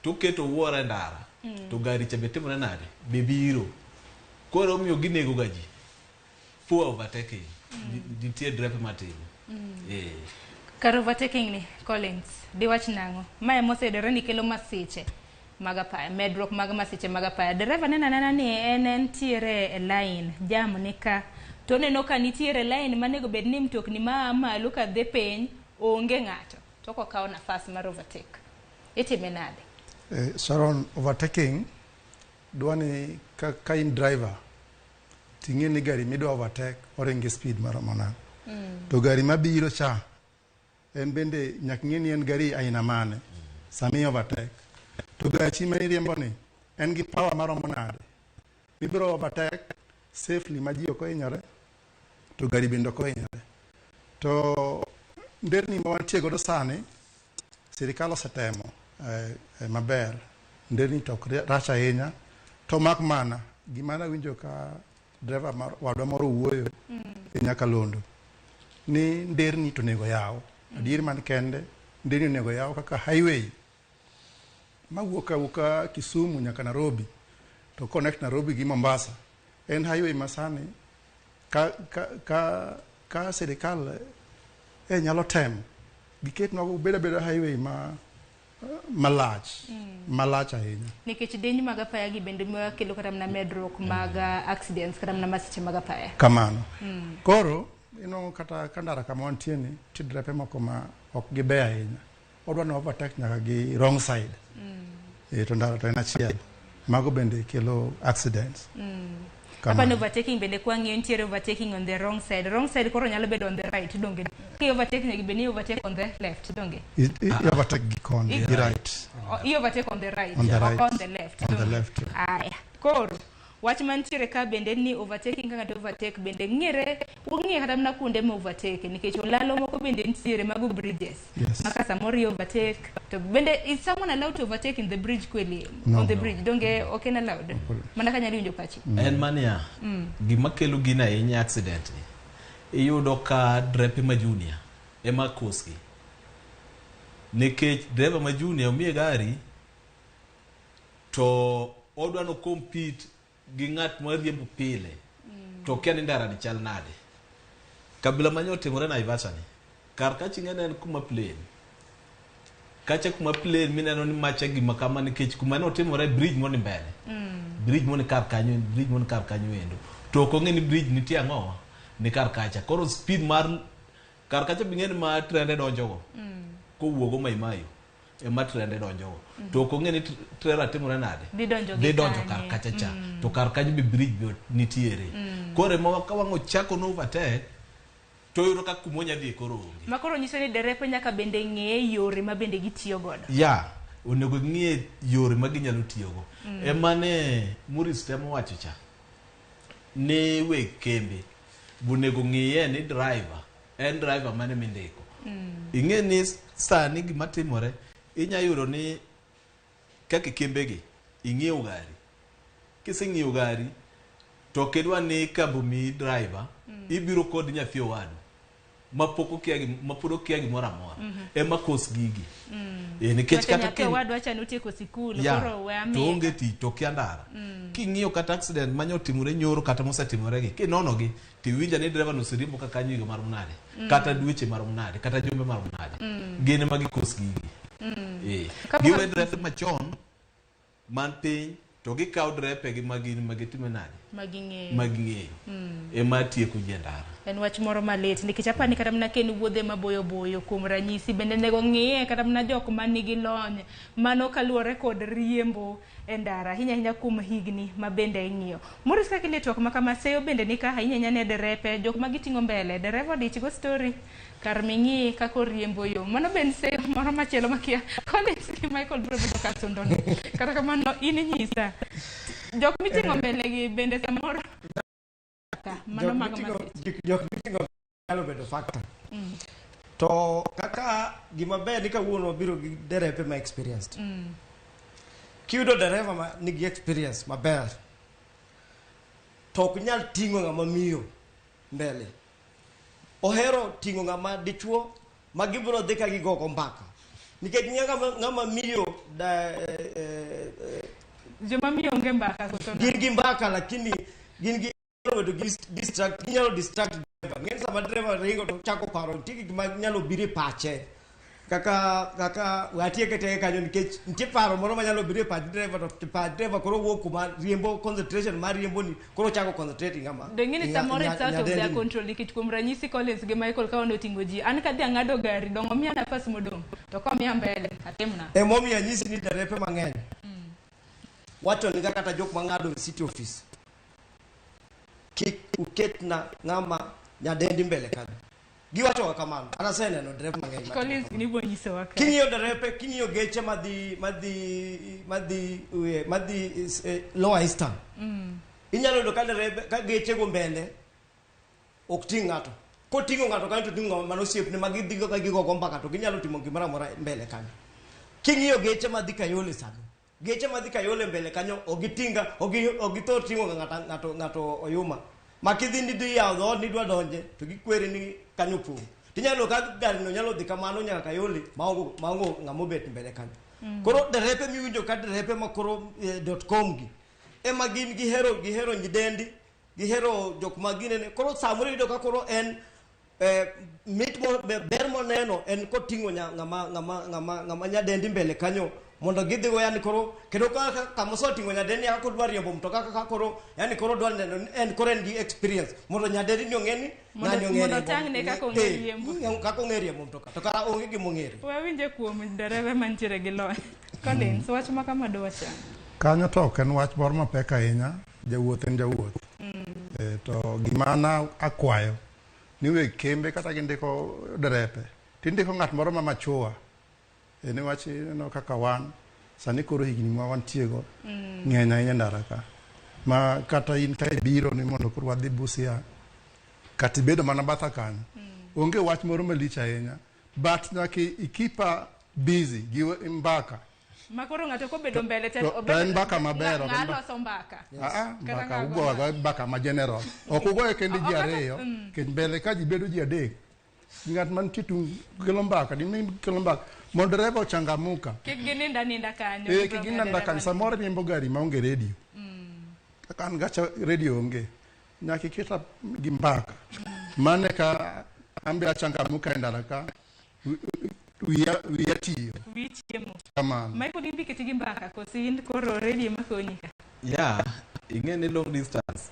to keto wuora e ndara to gari cha be timore nade be biro. Koro omiyo ginego ga ji. Poor overtaking. Nitie drepe matimo. Kar overtaking ni Collins diwach nang'o? Mae moseyudore ni kelo masiche mag apaya, medruok mag masiche mag apaya. Dereva neno anena ni en entiere e line, jam ni ka to oneno ka nitiere line manego bed ni mtokni maa malo kadhi piny onge ng'ato to kokawo nafas mar overtake. Itime nade? Sharon, overtaking dwani ka in driver ting'e ni gari midwa overtake oringo speed maromo nade. To gari mabiro cha en bende nyaka ing'e ni en gari aina mane sami overtake. To gachi ma iriembo ni en gi power maromo nade. Ibiro overtake safely ma ji ok ohinyore to gari bende ok ohinyore. To nderni ma wantie godo sani sirikal osetemo maber, nderni to ok rach ahinya, to mak mana gima nawinjo ka driver mar wadwa moro wuoyo e Nyakalondo ni nderni to onego yaw. Adier man kende nderni onego yaw kaka highway mawuok awuoka Kisumu nyaka Nairobi to connect Nairobi gi Mombasa. En highway masani ka sirikal nyalo temo giketnwa obed abeda highway ma malach malach ahinya. Nikech deny mag apaya gi bende makelo kata mana medruok mag accidents kata mana masiche mag apaya. Kamano. Koro inwang'o kata ka ndara kama wantie ni nitie drepe moko ma ok gibeyo ahinya. Odwa ni overtake nyaka gi wrong side. To ndara to en achiel. Mago bende kelo accidents. Hapa overtaking bende kwang'iyo nitiere overtaking on the wrong side. Wrong side koro nyalo bedo on the right donge. Ki overtake nyaka bed ni overtake on the left donge. I overtake gi koni, gi right. I overtake on the right. On the right. On the left. On the left. Aya. Koro wach mantiere ka bende ni overtaking kaka to overtake bende ng'ere ung'iye kata mana kuonde ma overtake nikech olalo moko bende nitiere mago bridges. Yes. Maka samoro i overtake to bende is someone allowed to overtake in the bridge kweli? No. On the bridge donge ok en allowed? Mana kanyalo winjo pachi. En mania gima kelo gino ahinya accident ni iyudo ka drepe ma junior ema koski nikech driver ma junior omiye gari to odwa no compete gi ng'at ma riembo pile to okia ni ndara ni chal nade. Kabila manyo otimore Naivasha ni kar kacha ing'e en kuma plain, kacha kuma plain mineno ni macha gima kama nikech kuma ne otimore bridge moni mbele, bridge moni kar kanyo, bridge moni kar kanyo endo to ok ong'e ni bridge nitie ang'owa ni kar kacha. Koro speed mar kar kacha bing'e ni ma trende donjogo kowuogo Maimayo ema trende donjogo to ok ong'e ni trailer timore nade dhi donjo kar kacha cha to kar kanyo be bridge be nitiere. Koro ema ka wang' ochako no overtake to yudo ka kuma onya dhiye koro onge. Ma koro nyiso ni derepe nyaka bende ng'e yore ma bende gitiyo godo. Ya, onego ging'e yore ma ginyalo tiyogo. Ema ne Maurice temo wacho cha ni weg kembe bonego ng'iye ni driver en driver mane mindiko. Ing'e ni sani gima timore inya yudo ni kaka kembegi ing'iewo gari, kiseng'iewo gari to ok idwa ni kambi omiyi driver, ibiro kod nyathi owadu mapok okia mapod okia gimoro amora ema kos gigi. Nikech kata nyathi owadwa cha notieko sikul koro we to onge tich to okia ndara. King'iyo kata accident manyo otimore nyoro kata mosetimore gi kinono gi tiwinja ni driver no oseriembo ka kanyo higa marom nade, kata dweche marom nade, kata jumbe marom nade, gin ema gikos gigi. Giwe drepe machon man piny to gikawo drepe gi magin magitime nade maging'eyo ema tieko ji e ndara. En wach moro malit nikech apani kata mana ken wuodhe maboyo boyo kuom ranyisi bende nego ng'iye kata mana jok manigi lony mano kaluwore kod riembo e ndara ahinya ahinya kuom higni ma bende ing'iyo. Maurice kaka ile twak ma kama seyo bende ni ka ahinya ahinya ne derepe jok ma giting'o mbele dereva odich go story kar ming'i kaka oriembo yo mano ben seyo moro machielo makia Collins gi Michael biro bedo ka sundone. Kata kamano in inyisa jok miting'o mbele gi bende samoro mano mag jok miting'o nyalo bedo factor. To kaka gima ber ni kawuono wabiro gi derepe ma experienced. Kiyudo dereva ma nigi experience maber to ok nyal ting'o ng'ama miyo mbele. Ohero ting'o ng'ama dichuo ma gibiro dhi ka gigogo mbaka. Nikech ng'ama miyo joma miyo onge mbaka koso gin gi mbaka lakini gin gi bedo gi distract, ginyalo distract driver. Ng'eny sama driver ringo to chako paro nitie gik ma nyalo biro e pache. Kaka watieke teke kanyo nikech nitie paro moro manyalo biro e pach driver to pach driver koro wuok kuma riembo concentration mar riembo ni koro chako concentrate ng'ama. Dong'e samoro it's out of their control nikech kuom ranyisi Collins gi Michael ka oting'o ji an kadhi ang'ado gari dongo miya nafas modong' To komiya mbele atimna. Emomiyo anyisi ni derepe mang'eny wacho ni kata jok mang'ado e city office kik uketna ng'ama nyadendi mbele kanyo. Giwacho ga kamano. An aseneno derepe mang'eny matimo Collins kamano. gini bonyisowa ka. King'iyo derepe, king'iyo geche madhi madhi madhi eh, madhi eh, Lower Eastern. Inyalo yudo ka derepe ka geche go mbele ok ting' ng'ato. Koting'o ng'ato kanyo to ting'o mana osiepne ma gidhigo ka gigogo mbaka to ginyalo timo gimoro amora mbele kanyo. King'iyo geche madhi Kayole sani, geche madhi Kayole mbele kanyo ok gitinga ok githor ting'o ga ng'ato ng'ato ng'ato oyuma. Ma kidhi ni dhi yawo dhoot ni idwa donje to gikweri ni kanyo opong'. Tinyalo yudo ka gari no nyalo dhi kamano nyaka Kayole maonge maonge ng'ama obet mbele kanyo. Koro derepe miwinjo ka derepe ma koro dot com gi ema gin gihero gihero nyidendi gihero jok ma ginene koro samoro iyudo ka koro en mit mo, ber moneno en koting'o ng'ama ng'ama ng'ama ng'ama nyadendi mbele kanyo mondo gidhi go yani koro kendo ka kama oseting'o nyadendi kaka odwa riembo mtoka kaka koro yani koro odwa neno ni en koro en gi experience mondo nyadendi ni ong'e ni ng'ani ong'e Mondo riembo otang'ne kaka ong'e riembo. Kaka ong'e riembo mtoka to kara onge gima ong'ere. Wawinje kuom dereve mantiere gi lony. Collins, wach ma kama dwa chamo. Kanyo to ok en wach moro mapek ahinya, jawuoth en jawuoth. To gima an akwayo ni weg kembe kata gindiko derepe, tindiko ng'at moro ma machua. Niwach ineno kaka wan, sani koro higni ma wantiego ng'eny ahinya e ndara ka. Ma kata in ka ibiro ni mondo koro wadhi Busia, kata ibedo mana batha kanyo, onge wach moro malich ahinya. But nyaka ikipa busy gi mbaka. Ma koro ng'ato kobedo mbele to To en mbaka maber, ok en ng'a loso mbaka. Ah, Kata mbaka ng'a ugoyo agoya mbaka ma general. Ok ugoye kende ji ariyo, nikech mbele ka ji bedo ji adek. Ng'at mantie tung' kelo mbaka, dimi kelo mbaka. Mondo dereva ochangamuka. Kik ginind aninda kanyo. Kik ginind aninda kanyo. Samoro riembo gari maonge redio. Kaka an gacha redio onge. Nyaka iketa gi mbaka. Mane ka an be achangamuka e ndara ka, wiya tiyo. Wiyi chiemo. Kamano. Michael in be iketi gi mbaka koso in koro redio ema konyi ka? Ya, ing'e ni long distance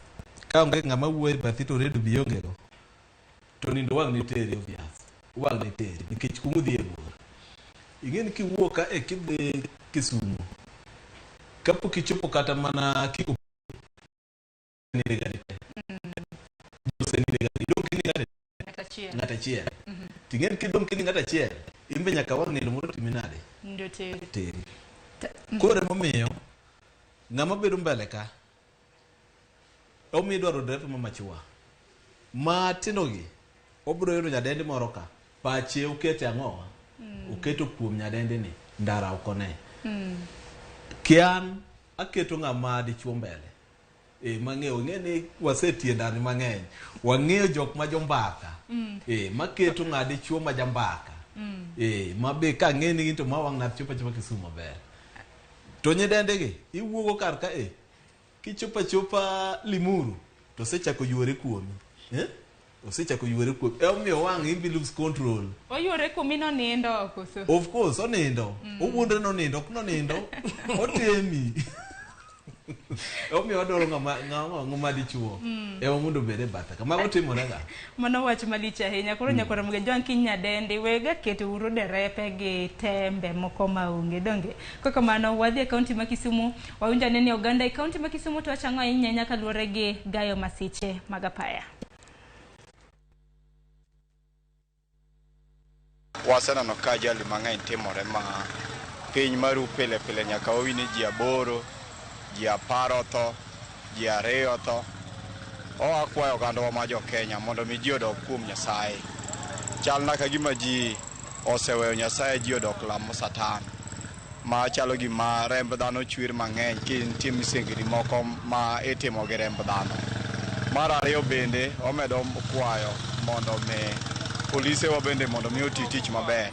ka onge ng'ama wuoyo e bathi to redio be ionge go. To nindo wang' ne teri obvious. Wang' ne teri nikech kuma udhiye bor. Ing'e ni kiwuok ka e kidhi Kisumu kapok ichopo kata mana Kiko ninde gari te. Oseninde gari idong' kidhi ng'at Ng'at achiel. ng'at achiel. Ting'e ni kidong' kidhi ng'at achiel, in be nyaka wang' nindo mondo otimi nade? Nindo teri. Teri. Koro emomiyo ng'ama bedo mbele ka omiyo idwaro dereva ma machua. Matindo gi obiro yudo nyadendi moro ka pache okete ang'owa? Oketo kuom nyadendi ni ndara ok one. Kian aketo ng'ama dichuo mbele. Mang'eyo ing'e ni wasetiyo e ndarni mang'eny. Wang'eyo jok ma jombaka. Maketo ng'a dichuo ma jambaka. Ma be kang'e ni to ma wang' na chopo achopa Kisumu maber. To nyidende gi iwuogo kar ka kichopo achopa Limuru to osechako yuore kuomi. Osechako yuore kuomi. Emomiyo wang' in be lose control. Oyuore kuomi nonindo koso? Of course onindo. Owuondre nonindo, ok nonindo. Otemi. Omiyo wadwaro ng'ama ng'ama ng'ama dichuo. Ema mondo obed e batha. Ka mago timore ga. Mano wach malich ahinya. Koro nyakwar Ramogi Ajwang' kiny nyadendi wega keto uru derepe gi tembe moko maonge donge. Kaka mano wadhi e kaunti ma Kisumu wawinjo ane ni oganda e kaunti ma Kisumu to wacho ang'o ahinya ahinya kaluwore gi gayo masiche mag apaya. Waseneno ka ajali mang'eny timore ma piny maru pile pile nyaka wawinj ni ji 8, ji 10 otho, ji 2 otho. Wakwayo ogandawa ma jo Kenya mondo mi ji odok kuom Nyasaye. Chal na ka gima ji oseweyo Nyasaye ji odok lamo Satan. Ma chalo gima remb dhano chwer mang'eny ki nitie misengini moko ma itimo gi remb dhano. Mar ariyo bende wamedo kwayo mondo mi polisewa bende mondo mi oti tich maber.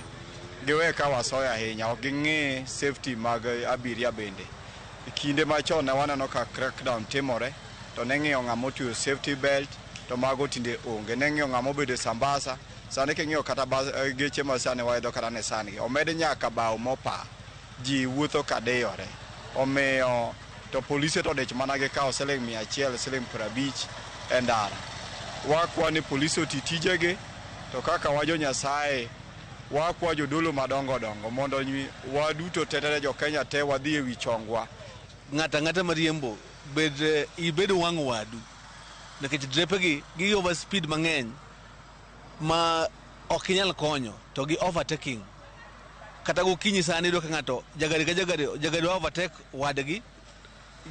Giwe ka wasoyo ahinya, ok ging'i safety mag abiria bende. E kinde machon ne waneno ka crackdown timore, to ne ng'iyo ng'ama otweyo safety belt, to mago tinde onge. Ne ng'iyo ng'ama obedo e sambasa, sani king'iyo kata geche ma sani waidho kata Nissan gi, omed nyaka bao mopa, ji wuotho ka diyore. Omiyo to polise to odich mana gi kawo siling 100, siling 50 e ndara. Wakwa ni polise oti tijegi, to kaka wajo Nyasaye, Wakwa jodolo madongo dongo mondo waduto te jo Kenya te wadhi e wi chongwa. Ng'ato ang'ata mariembo bed ibed wang' wadu nikech drepe gi gi over speed mang'eny ma ok inyal konyo to gi overtaking. Kata gokinyi sani iyudo ka ng'ato jagari ka jagari jagari overtake wadgi,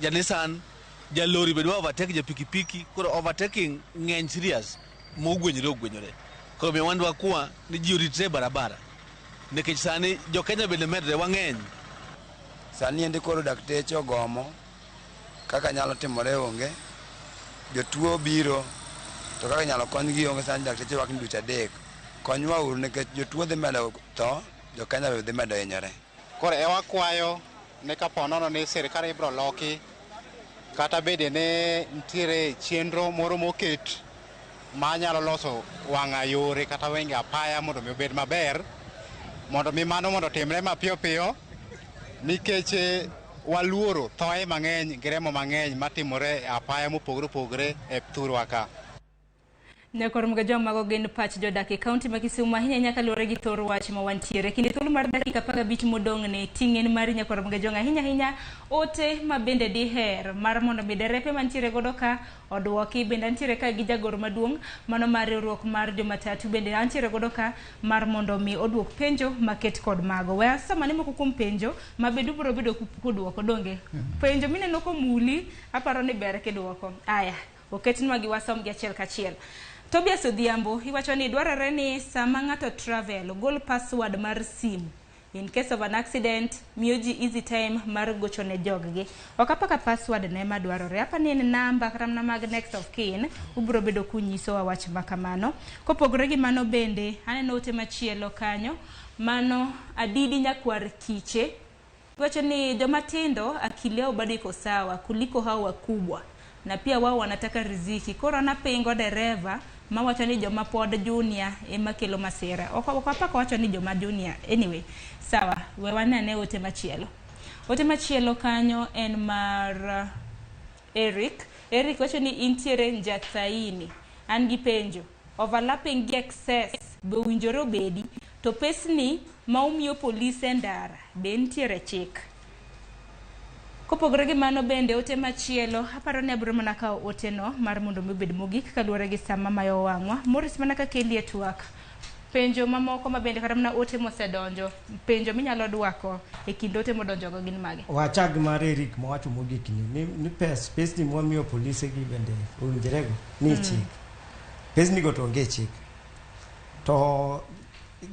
ja Nissan, ja lori be dwa overtake ja pikipiki. Koro overtaking ng'eny serious mogwenyore ogwenyore. Koro omiyo wan dwakwa ni ji oritre e barabara nikech sani jo Kenya bende medre wang'eny. Sani endi koro dakteche ogomo kaka nyalo timore onge, jotuo biro to kaka inyalo konygi onge. Sani dakteche ywak ni dweche 3 konywa uru nikech jotuo dhi medo tho, jo Kenya be dhi medo hinyore. Koro e wakwayo ni kapo nono ni sirikal ibiro loki kata bede ne nitiere chenro moro moket manyalo loso wang'a yore kata wenge apaya mondo mi obed maber, mondo mi mano mondo otimre mapiyo piyo nikech waluoro thoe mang'eny gi remo mang'eny matimore e apaya mopogore opogore e thurwa ka. Nyakor Mgajwa, mago gin pach jodak e kaunti ma Kisumu ahinya ahinya kaluwore gi thor wach ma wantiere. Kinde thuolo mar dakika 15 modong' ne ting' en mari Nyakwar Mgajwang' ahinya ahinya ote ma bende diher mar mondo mi derepe mantiere godo ka oduoki. Bende antiere ka gi jagoro maduong' mano mar riwruok mar jomatatu bende antiere godo ka mar mondo mi oduok penjo maket kod mago. We asomane moko kuom penjo ma bende ubiro bedo kuduoko donge. Penjo mineno komuli aparo ni ber kiduoko. Aya, oketnwa gi wasom gi achiel kachiel. Tobias Odhiambo iwacho ni dwarore ni sama ng'ato travel ogol password mar simu in case of an accident, miyo ji easy time mar gocho ne joggi. Ok apaka password ne ma dwarore, apa ni en namba kata mana mag next of kin, ubiro bedo kunyisowa wach ma kamano. Kopogore gi mano bende aneno ote machielo kanyo, mano Adidi Nyakwar Kiche iwacho ni joma tindo akili yao bado iko sawa kuliko hao wakubwa, na pia wao wanataka riziki. Koro anapingo dereva mawacho ni joma pod junior ema kelo masira. Ok apaka wacho ni joma junior. Anyway, sawa, we wanane ote machielo. Ote machielo kanyo en mar Eric. Eric wacho ni intiere Njathaini. An gi penjo. Overlapping gi excess be owinjore obedi, to pesni ma umiyo polise e ndara be nitiere chik. Kopogore gi mano bende ote machielo, aparo ni abiro mana kawo ote no mar mondo mi obed mogik kaluwore gi sama mayo wang'wa. Morris mana ka keli e twak. Penjo mamoko ma bende kata mana ote mosedonjo, penjo minyalo dwako e kind ote modonjogo gin mage? Wachak mar Eric mowacho mogik ni pesni mwamiyo polise gi bende owinjorego ni chik. Pesni go to onge chik. To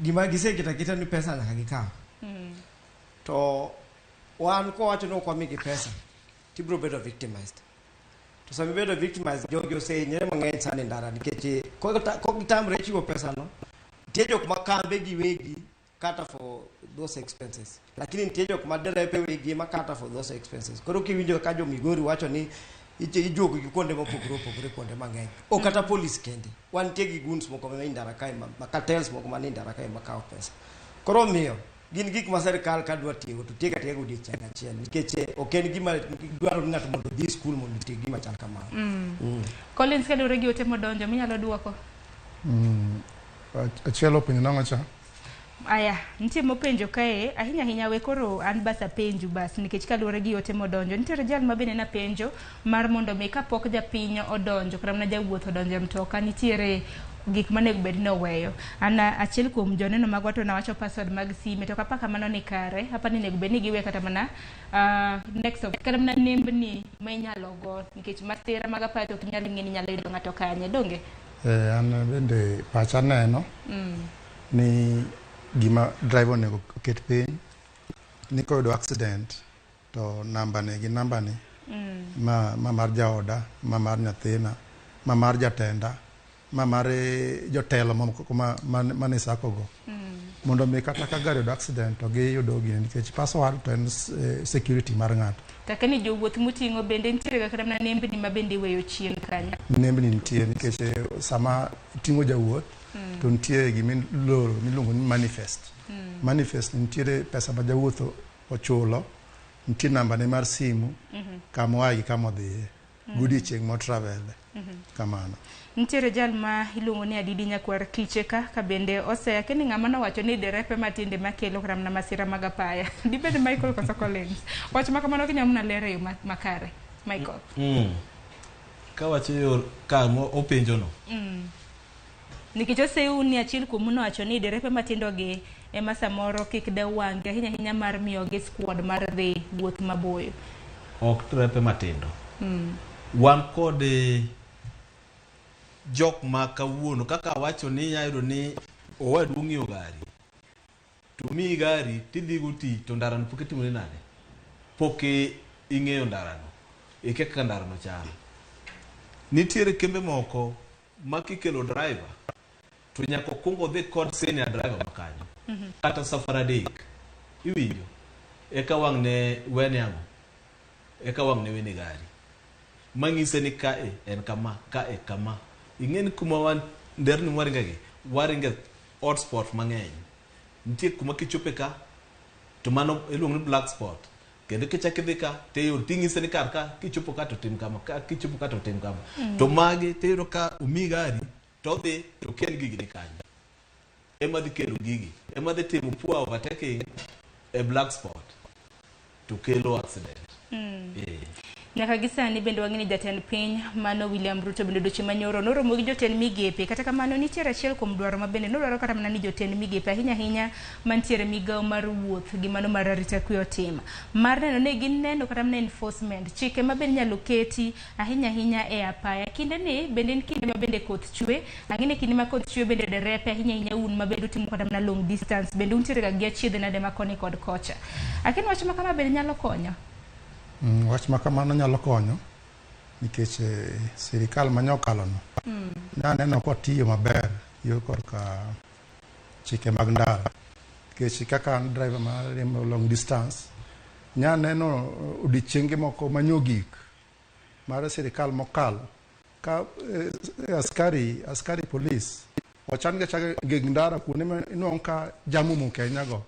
gima giseketo aketa ni pesa nyaka gikaw. To wan kowacho ni ok wamigi pesa tibiro bedo victimized. To sama ibedo victimized, jogi osehinyore mang'eny sana e ndara nikech kogitamre chiwo pesa no, nitie jok ma kambe giwegi kata for those expenses, lakini nitie jok ma derepe wegi ema kata for those expenses. Koro kiwinjo ka jo Migori wacho ni ijuogo gi kuonde mopogore opogore, kuonde mang'eny, ok kata polis kende, wantie gi goons moko ma ndara kae, ma cartels moko manie ndara kae makawo pesa. Koro omiyo gin gik ma sirikal ka dwa tiego to tieko atieka odiechieng' achiel, nikech ok en gima dwaro ni ng'ato mondo odhi skul mondo otiek gima chal kamano. Collins, kaluwore gi ote modonjo minyalo duoko. Achiel openjo nang'o cha? Aya, nitie mopenjo kae, ahinya ahinya we koro an bas apenju bas, nikech kaluwore gi ote modonjo, nitiere jal ma bende napenjo mar mondo mi kapok japiny odonjo, kata mana jawuoth odonjo e mtoka, nitiere gik manego bed ni oweyo. An achiel kuom joneno magwa to nawacho password mag sime, to kapa kamano ni kare, apa ni onego bed ni giwe kata mana next of kata mana nembni ma inyalo go, nikech masira mag apaya to ok inyal ng'e ni inyalo yudo ng'ato kanye, donge? An bende pacha neno ni gima driver onego oket piny ni koyudo accident to namba ne gi namba ni ma mar jaoda, ma mar nyathina, ma mar jatenda, ma mar jotelo mamoko mane sako go. Mondo mi kata ka gari oyudo accident to giyudo gini, nikech password to en security mar ng'ato. Takeni jowuoth moting'o bende nitiere ga kata mana nembni ma bende iweyo chien kanyo. Nembni nitie nikech sama iting'o jawuoth to nitie gima iloro miluongo ni manifest. Manifest nitiere pesa ma jawuoth ochulo, nitie namba ne mar simu, kama oaye gi kama odhiye. Godiochieng' motravele. Kamano. Nitiere jal ma iluongo ni Adidi Nyakwar Kiche ka ka bende oseya kendo ng'ama nowacho ni derepe matindo ema kelo kata mana masira mag apaya. Dibed Michael koso Collins? Wach ma kamano kinyalo mana lero e yo makare. Michael. Kawacho yor ka openjo no. Nikech oseu ni achiel kuomu nowacho ni derepe matindo gi ema samoro kik dew wang'gi ahinya ahinya mar miyogi squad mar dhi wuoth maboyo. Ok derepe matindo. Wan kod jok ma kawuono kaka awacho ni inya yudo ni owadu ong'iewo gari to miyi gari tidhigo tich to ndarano pok itimone nade? Pok ing'eyo ndarano. Ikia kaka ndarano chalo. Nitiere kembe moko ma kikelo driver to nyaka okwong odhi kod senior driver makanyo. Kata safar 3. Iwinjo? Eka wang' ne wene ang'o? Eka wang' ne wene gari. Mang'ise ni kae en kama, kae kama. Ing'e ni kuma wan nderni mwaringe gi, waringe hotspot mang'eny. Nitie kuma kichope ka, to mano iluongo ni black spot. Kendo kichak idhi ka, tiyudo ting'ise ni kar ka, kichopo ka to tim kama, ka kichopo ka to tim kama. To magi tiyudo ka omiyi gari, to odhi to okia ni gigi ni kanyo. Ema dhi kelo gigi. Ema dhi timo poor overtaking e black spot. To kelo accident. Nyaka gi sani bende wang'e ni jatend piny mano William Ruto bende odiochieng' manyoro noromo gi jotend migepe. Kata kamano nitiere achiel kuom dwaro ma bende nodwaro kata mana ni jotend migepe ahinya ahinya mantiere migawo mar wuoth gi mano mar arita kwe otim. Mar neno ni gineno kata mana enforcement, chike ma bende inyalo keti ahinya ahinya e apaya. Kinde ni bende en kinde ma bende koth chwe. Ang'e ni kinde ma koth chwe bende derepe ahinya ahinya un ma bende utimo kata mana long distance bende untiere ga gi achiedh nade ma koni kod kocha. Akeni wach ma kama bende nyalo konyo. Wach ma kamano nyalo konyo nikech sirikal manyokalo no naneno kotiyo maber yo korka chike mag ndara nikech kaka an driver mar riembo long distance nyaneno odiochienge moko manyogik mar sirikal mokalo ka askari police ochan ga chaka geng ndara kuonde ma inuang'o ka jam omoko ahinya go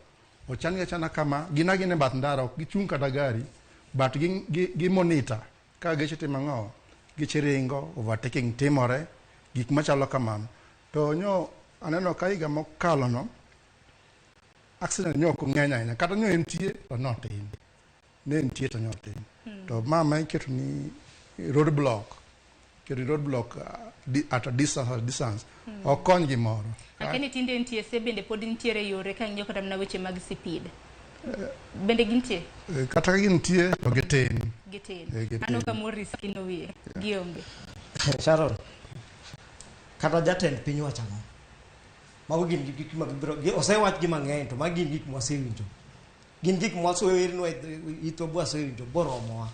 ochan ga chana kama gin agina e bath ndara ok gichung' kata gari but gi monitor ka geche timo ang'o geche ringo overtaking timore gik machalo kamano to nyo aneno ka higa mokalo no accident nyo ok ng'eny ahinya kata nyo entie to notin ne entie to nyotin to ma ma iketo ni road block keto road block at a distance ok kony gimoro. Akeni tinde NTSA bende pod nitiere yore ka ng'iyo kata mana weche mag speed. Bende gintie? Kata ka gintie to gitin. Gitin. Gitin. Aneno ka Morris kino wiye. Gionge. Sharon, kata jatend piny wacho ang'o? Mago gin gik ma gibiro, osewach gi mang'eny to magi gin gik mwasewinjo. Gin gik mwasewinjo, itwa bwasewinjo boromowa.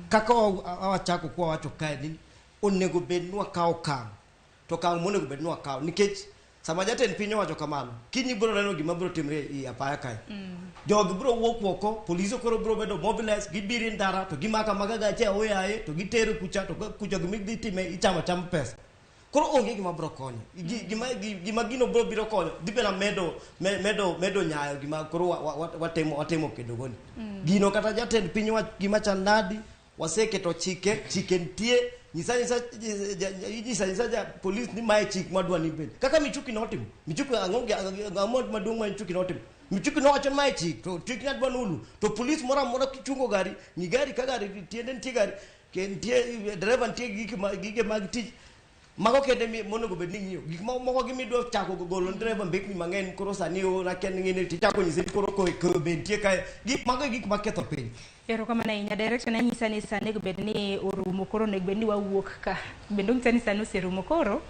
Kaka wachako kwa wacho kae ni onego bed ni wakawo okang'. To okang' monego bed ni wakawo nikech sama jatend piny owacho kamano, kiny ibiro neno gima biro timre e apaya kae. Jogi biro wuok oko, polise koro biro bedo mobilized, gibiro e ndara to gimako amaka gache oyaye to gitero kucha to kucha gima gidhi time ichamo achama pesa. Koro onge gima biro konyo. Gima gino biro biro konyo dhi bena medo nyayo gima koro watemo kedo goni. Gino kata jatend piny wach gima chal nadi, waseketo chike, chike nitie, nyisa ja polis ni mae chik madwa ni bed. Kaka Michuki notimo. Michuki ang'o maduong' ma Michuki notimo? Michuki nowacho ni mae chik, to chik ni adwa nulu. To polis moro amora kichungo gari, ng'i gari ka gari tiende nitie gari, ke nitie dereva nitie gike mag tich. Mago kende monego bed ni ng'iyo. Gik moko gi midwa chako golo ne dereva mbekni mang'eny koro sani o nakia ni ng'ene tichako nyise ni koro koyo be nitie kae. Gik mago e gik maketho piny. Erokamano ahinya. Director ne nyisa ni sani onego bed ni orumo koro onego bed ni wawuok ka. Bende onyisa ni sani oserumo koro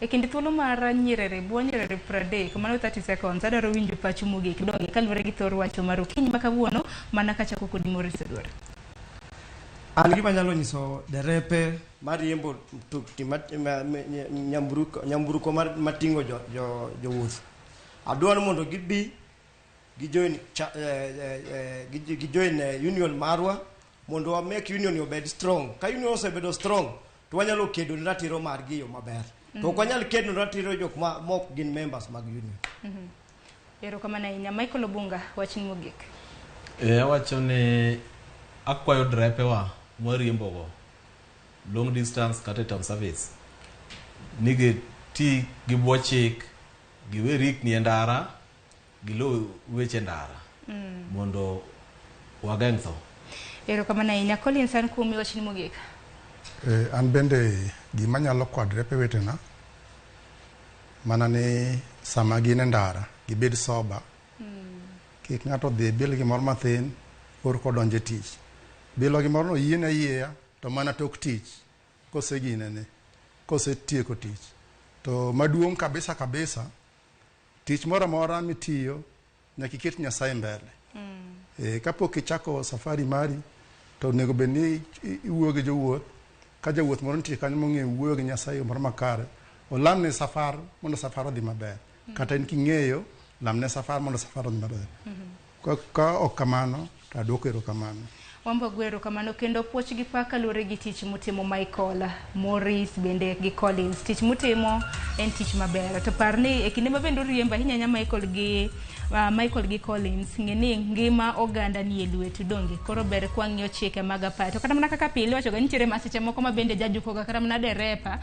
e kind thuolo mar nyiriri bwo nyiriri 30 mano 30 seconds adwaro winjo pachu mogik donge kaluwore gi thor wacho mar okinyi ma kawuono mana kachako kodi Maurice Oduor. An gima anyalo nyiso derepe mariembo mtokni nyamburko mating'o jowuoth. Adwaro mondo gibi gijoin union marwa mondo wa make union obed strong. Ka union osebedo strong to wanyalo kedo ne ratiro margi e yo maber. To ok wanyal kedo ne ratiro jok ma mok gin members mag union. Erokamano ahinya. Michael Obunga, wachni mogik. Awacho ni akwayo drepewa mwariembogo. long distance kata e town service ni giti gi bwo chik giwe rikni e ndara giluw weche ndara mondo wageng' tho. Erokamano ahinya. Collins, an kuomi wachni mogik. An bende gima nyalo kwa derepe wetena mana ni sama gin e ndara gibed sober. Kik ng'ato dhi bil gimoro mathin korka odonjo e tich. Bilo gimoro no yiene ayieya to mana tok tich koseginene kosetieko tich. To maduong' kabisa kabisa tich moro amora mitiyo nyaka iket Nyasaye mbele. Kapok ichako safari mari to onego bed ni iwuoyo gi jowuoth ka jawuoth moro nitie kanyo mong'eyo wuoyo gi Nyasaye yo moro makare olamne safar mondo safar odhi maber. Kata in king'eyo lamne safar mondo safar odhi maber. Ka ok kamano to aduoko erokamano. Wambo go erokamano kendo puoch gi pak kaluwore gi tich mutimo Michael, Morris bende gi Collins. Tich mutimo en tich maber. To par ni e kinde ma bende uriembo ahinya ahinya Michael gi Collins, ng'e ni ngima oganda nie lwetu donge. Koro ber kwang'iyo chike mag apaya. To kata mana kaka pile iwachoga ni nitiere masiche moko ma bende jajukoga kata mana derepa.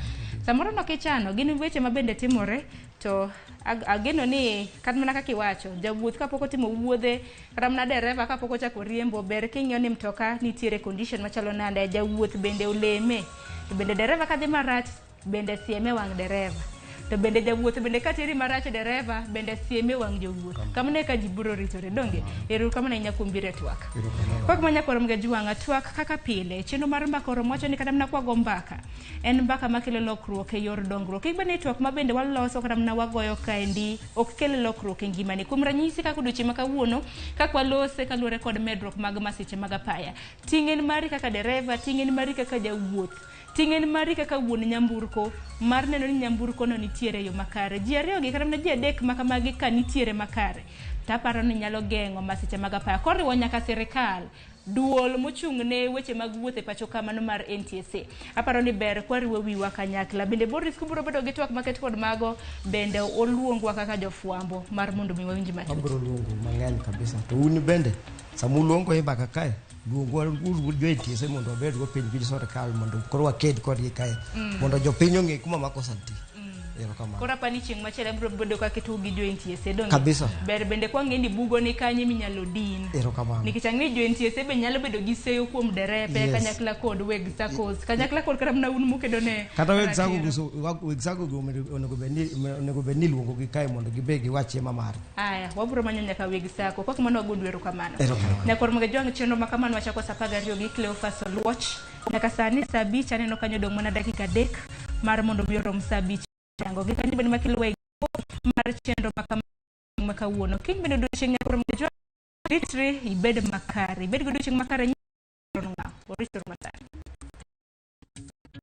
Samoro nokichano, gin weche ma bende timore to ageno ni kata mana kaka iwacho, jawuoth kapok otimo wuodhe, kata mana dereva kapok ochako riembo, ber king'iyo ni mtoka nitiere condition machalo nade, jawuoth bende oleme. To bende dereva kadhi marach, bende sieme wang' dereva. To bende jawuoth bende kateri marach dereva, bende sieme wang' jowuoth. Kamano eka ji biro ritore, donge? Erokamano ahinya kuom biro e twak. Kwak ma nyakwar Mgajwang'a, twak kaka pile, chenro mar mbaka oromo wacho ni kata mana kwago mbaka, en mbaka makelo lokruok e yor dongruok. Kik bed ni twak ma bende waloso kata mana wagoyo kaendi ok kel lokruok e ngimani. Kuom ranyisi kaka odiochieng' ma kawuono, kaka walose kaluwore kod medruok mag masiche mag apaya. Ting' en mari kaka dereva, ting' en mari kaka jawuoth, ting' en mari kaka wuon nyamburko mar neno ni nyamburko no nitiere e yo makare. Ji ariyo gi kata mana ji adek ma kamagi ka nitiere makare, to aparo ni nyalo geng'o masiche mag apaya. Koriwo nyaka sirikal, duol mochung' ne weche mag wuoth e pacho ka mano mar NTSA. Aparo ni ber kwariwo wiwa kanyakla. Bende Boris kubiro bedo gi twak maket kod mago, bende oluongwa kaka jofwambo mar mondo mi wawinj matut. Wabiro luongo mang'eny kabisa. To un bende sama uluongo e mbaka kae, luongwa uru jo NTSA mondo wabed go piny gi sirikal mondo koro waked kodgi kae. Mondo jopiny ong'e kuma makosa nitie. Erokamano. Koro apani chieng' machielo abiro bedo kaka itugo gi jo NTSA donge? Kabisa. Ber bende kwang'e ni bugo ni kanye minyalo din. Erokamano. Nikech ang'e ni jo NTSA be nyalo bedo gi seyo kuom derepe kanyakla kod weg SACCOs, kanyakla kod kata mana un mukedo ne Kata weg SACCO ratiro. Weg SACCO go onego bed ni iluongo gi kae mondo gibed giwachie ma margi. Aya, wabiro manyo nyaka weg SACCO. Kok mano wago erokamano. Erokamano. Nyakwar Mgajwang' chenro ma kamano wachako saa 12 gi Cleophas Oluoch. Nyaka sani saa 5 aneno kanyo dong' mana dakika 3 mar mondo mi orom saa 5. Yango gi kanyo bende makelo wego mar chenro ma ma kawuono. Kiny bende odiochieng' nyakwar Mgajwang' ritri ibed makare. Ibed gi odiochieng' makare. Oritro matar.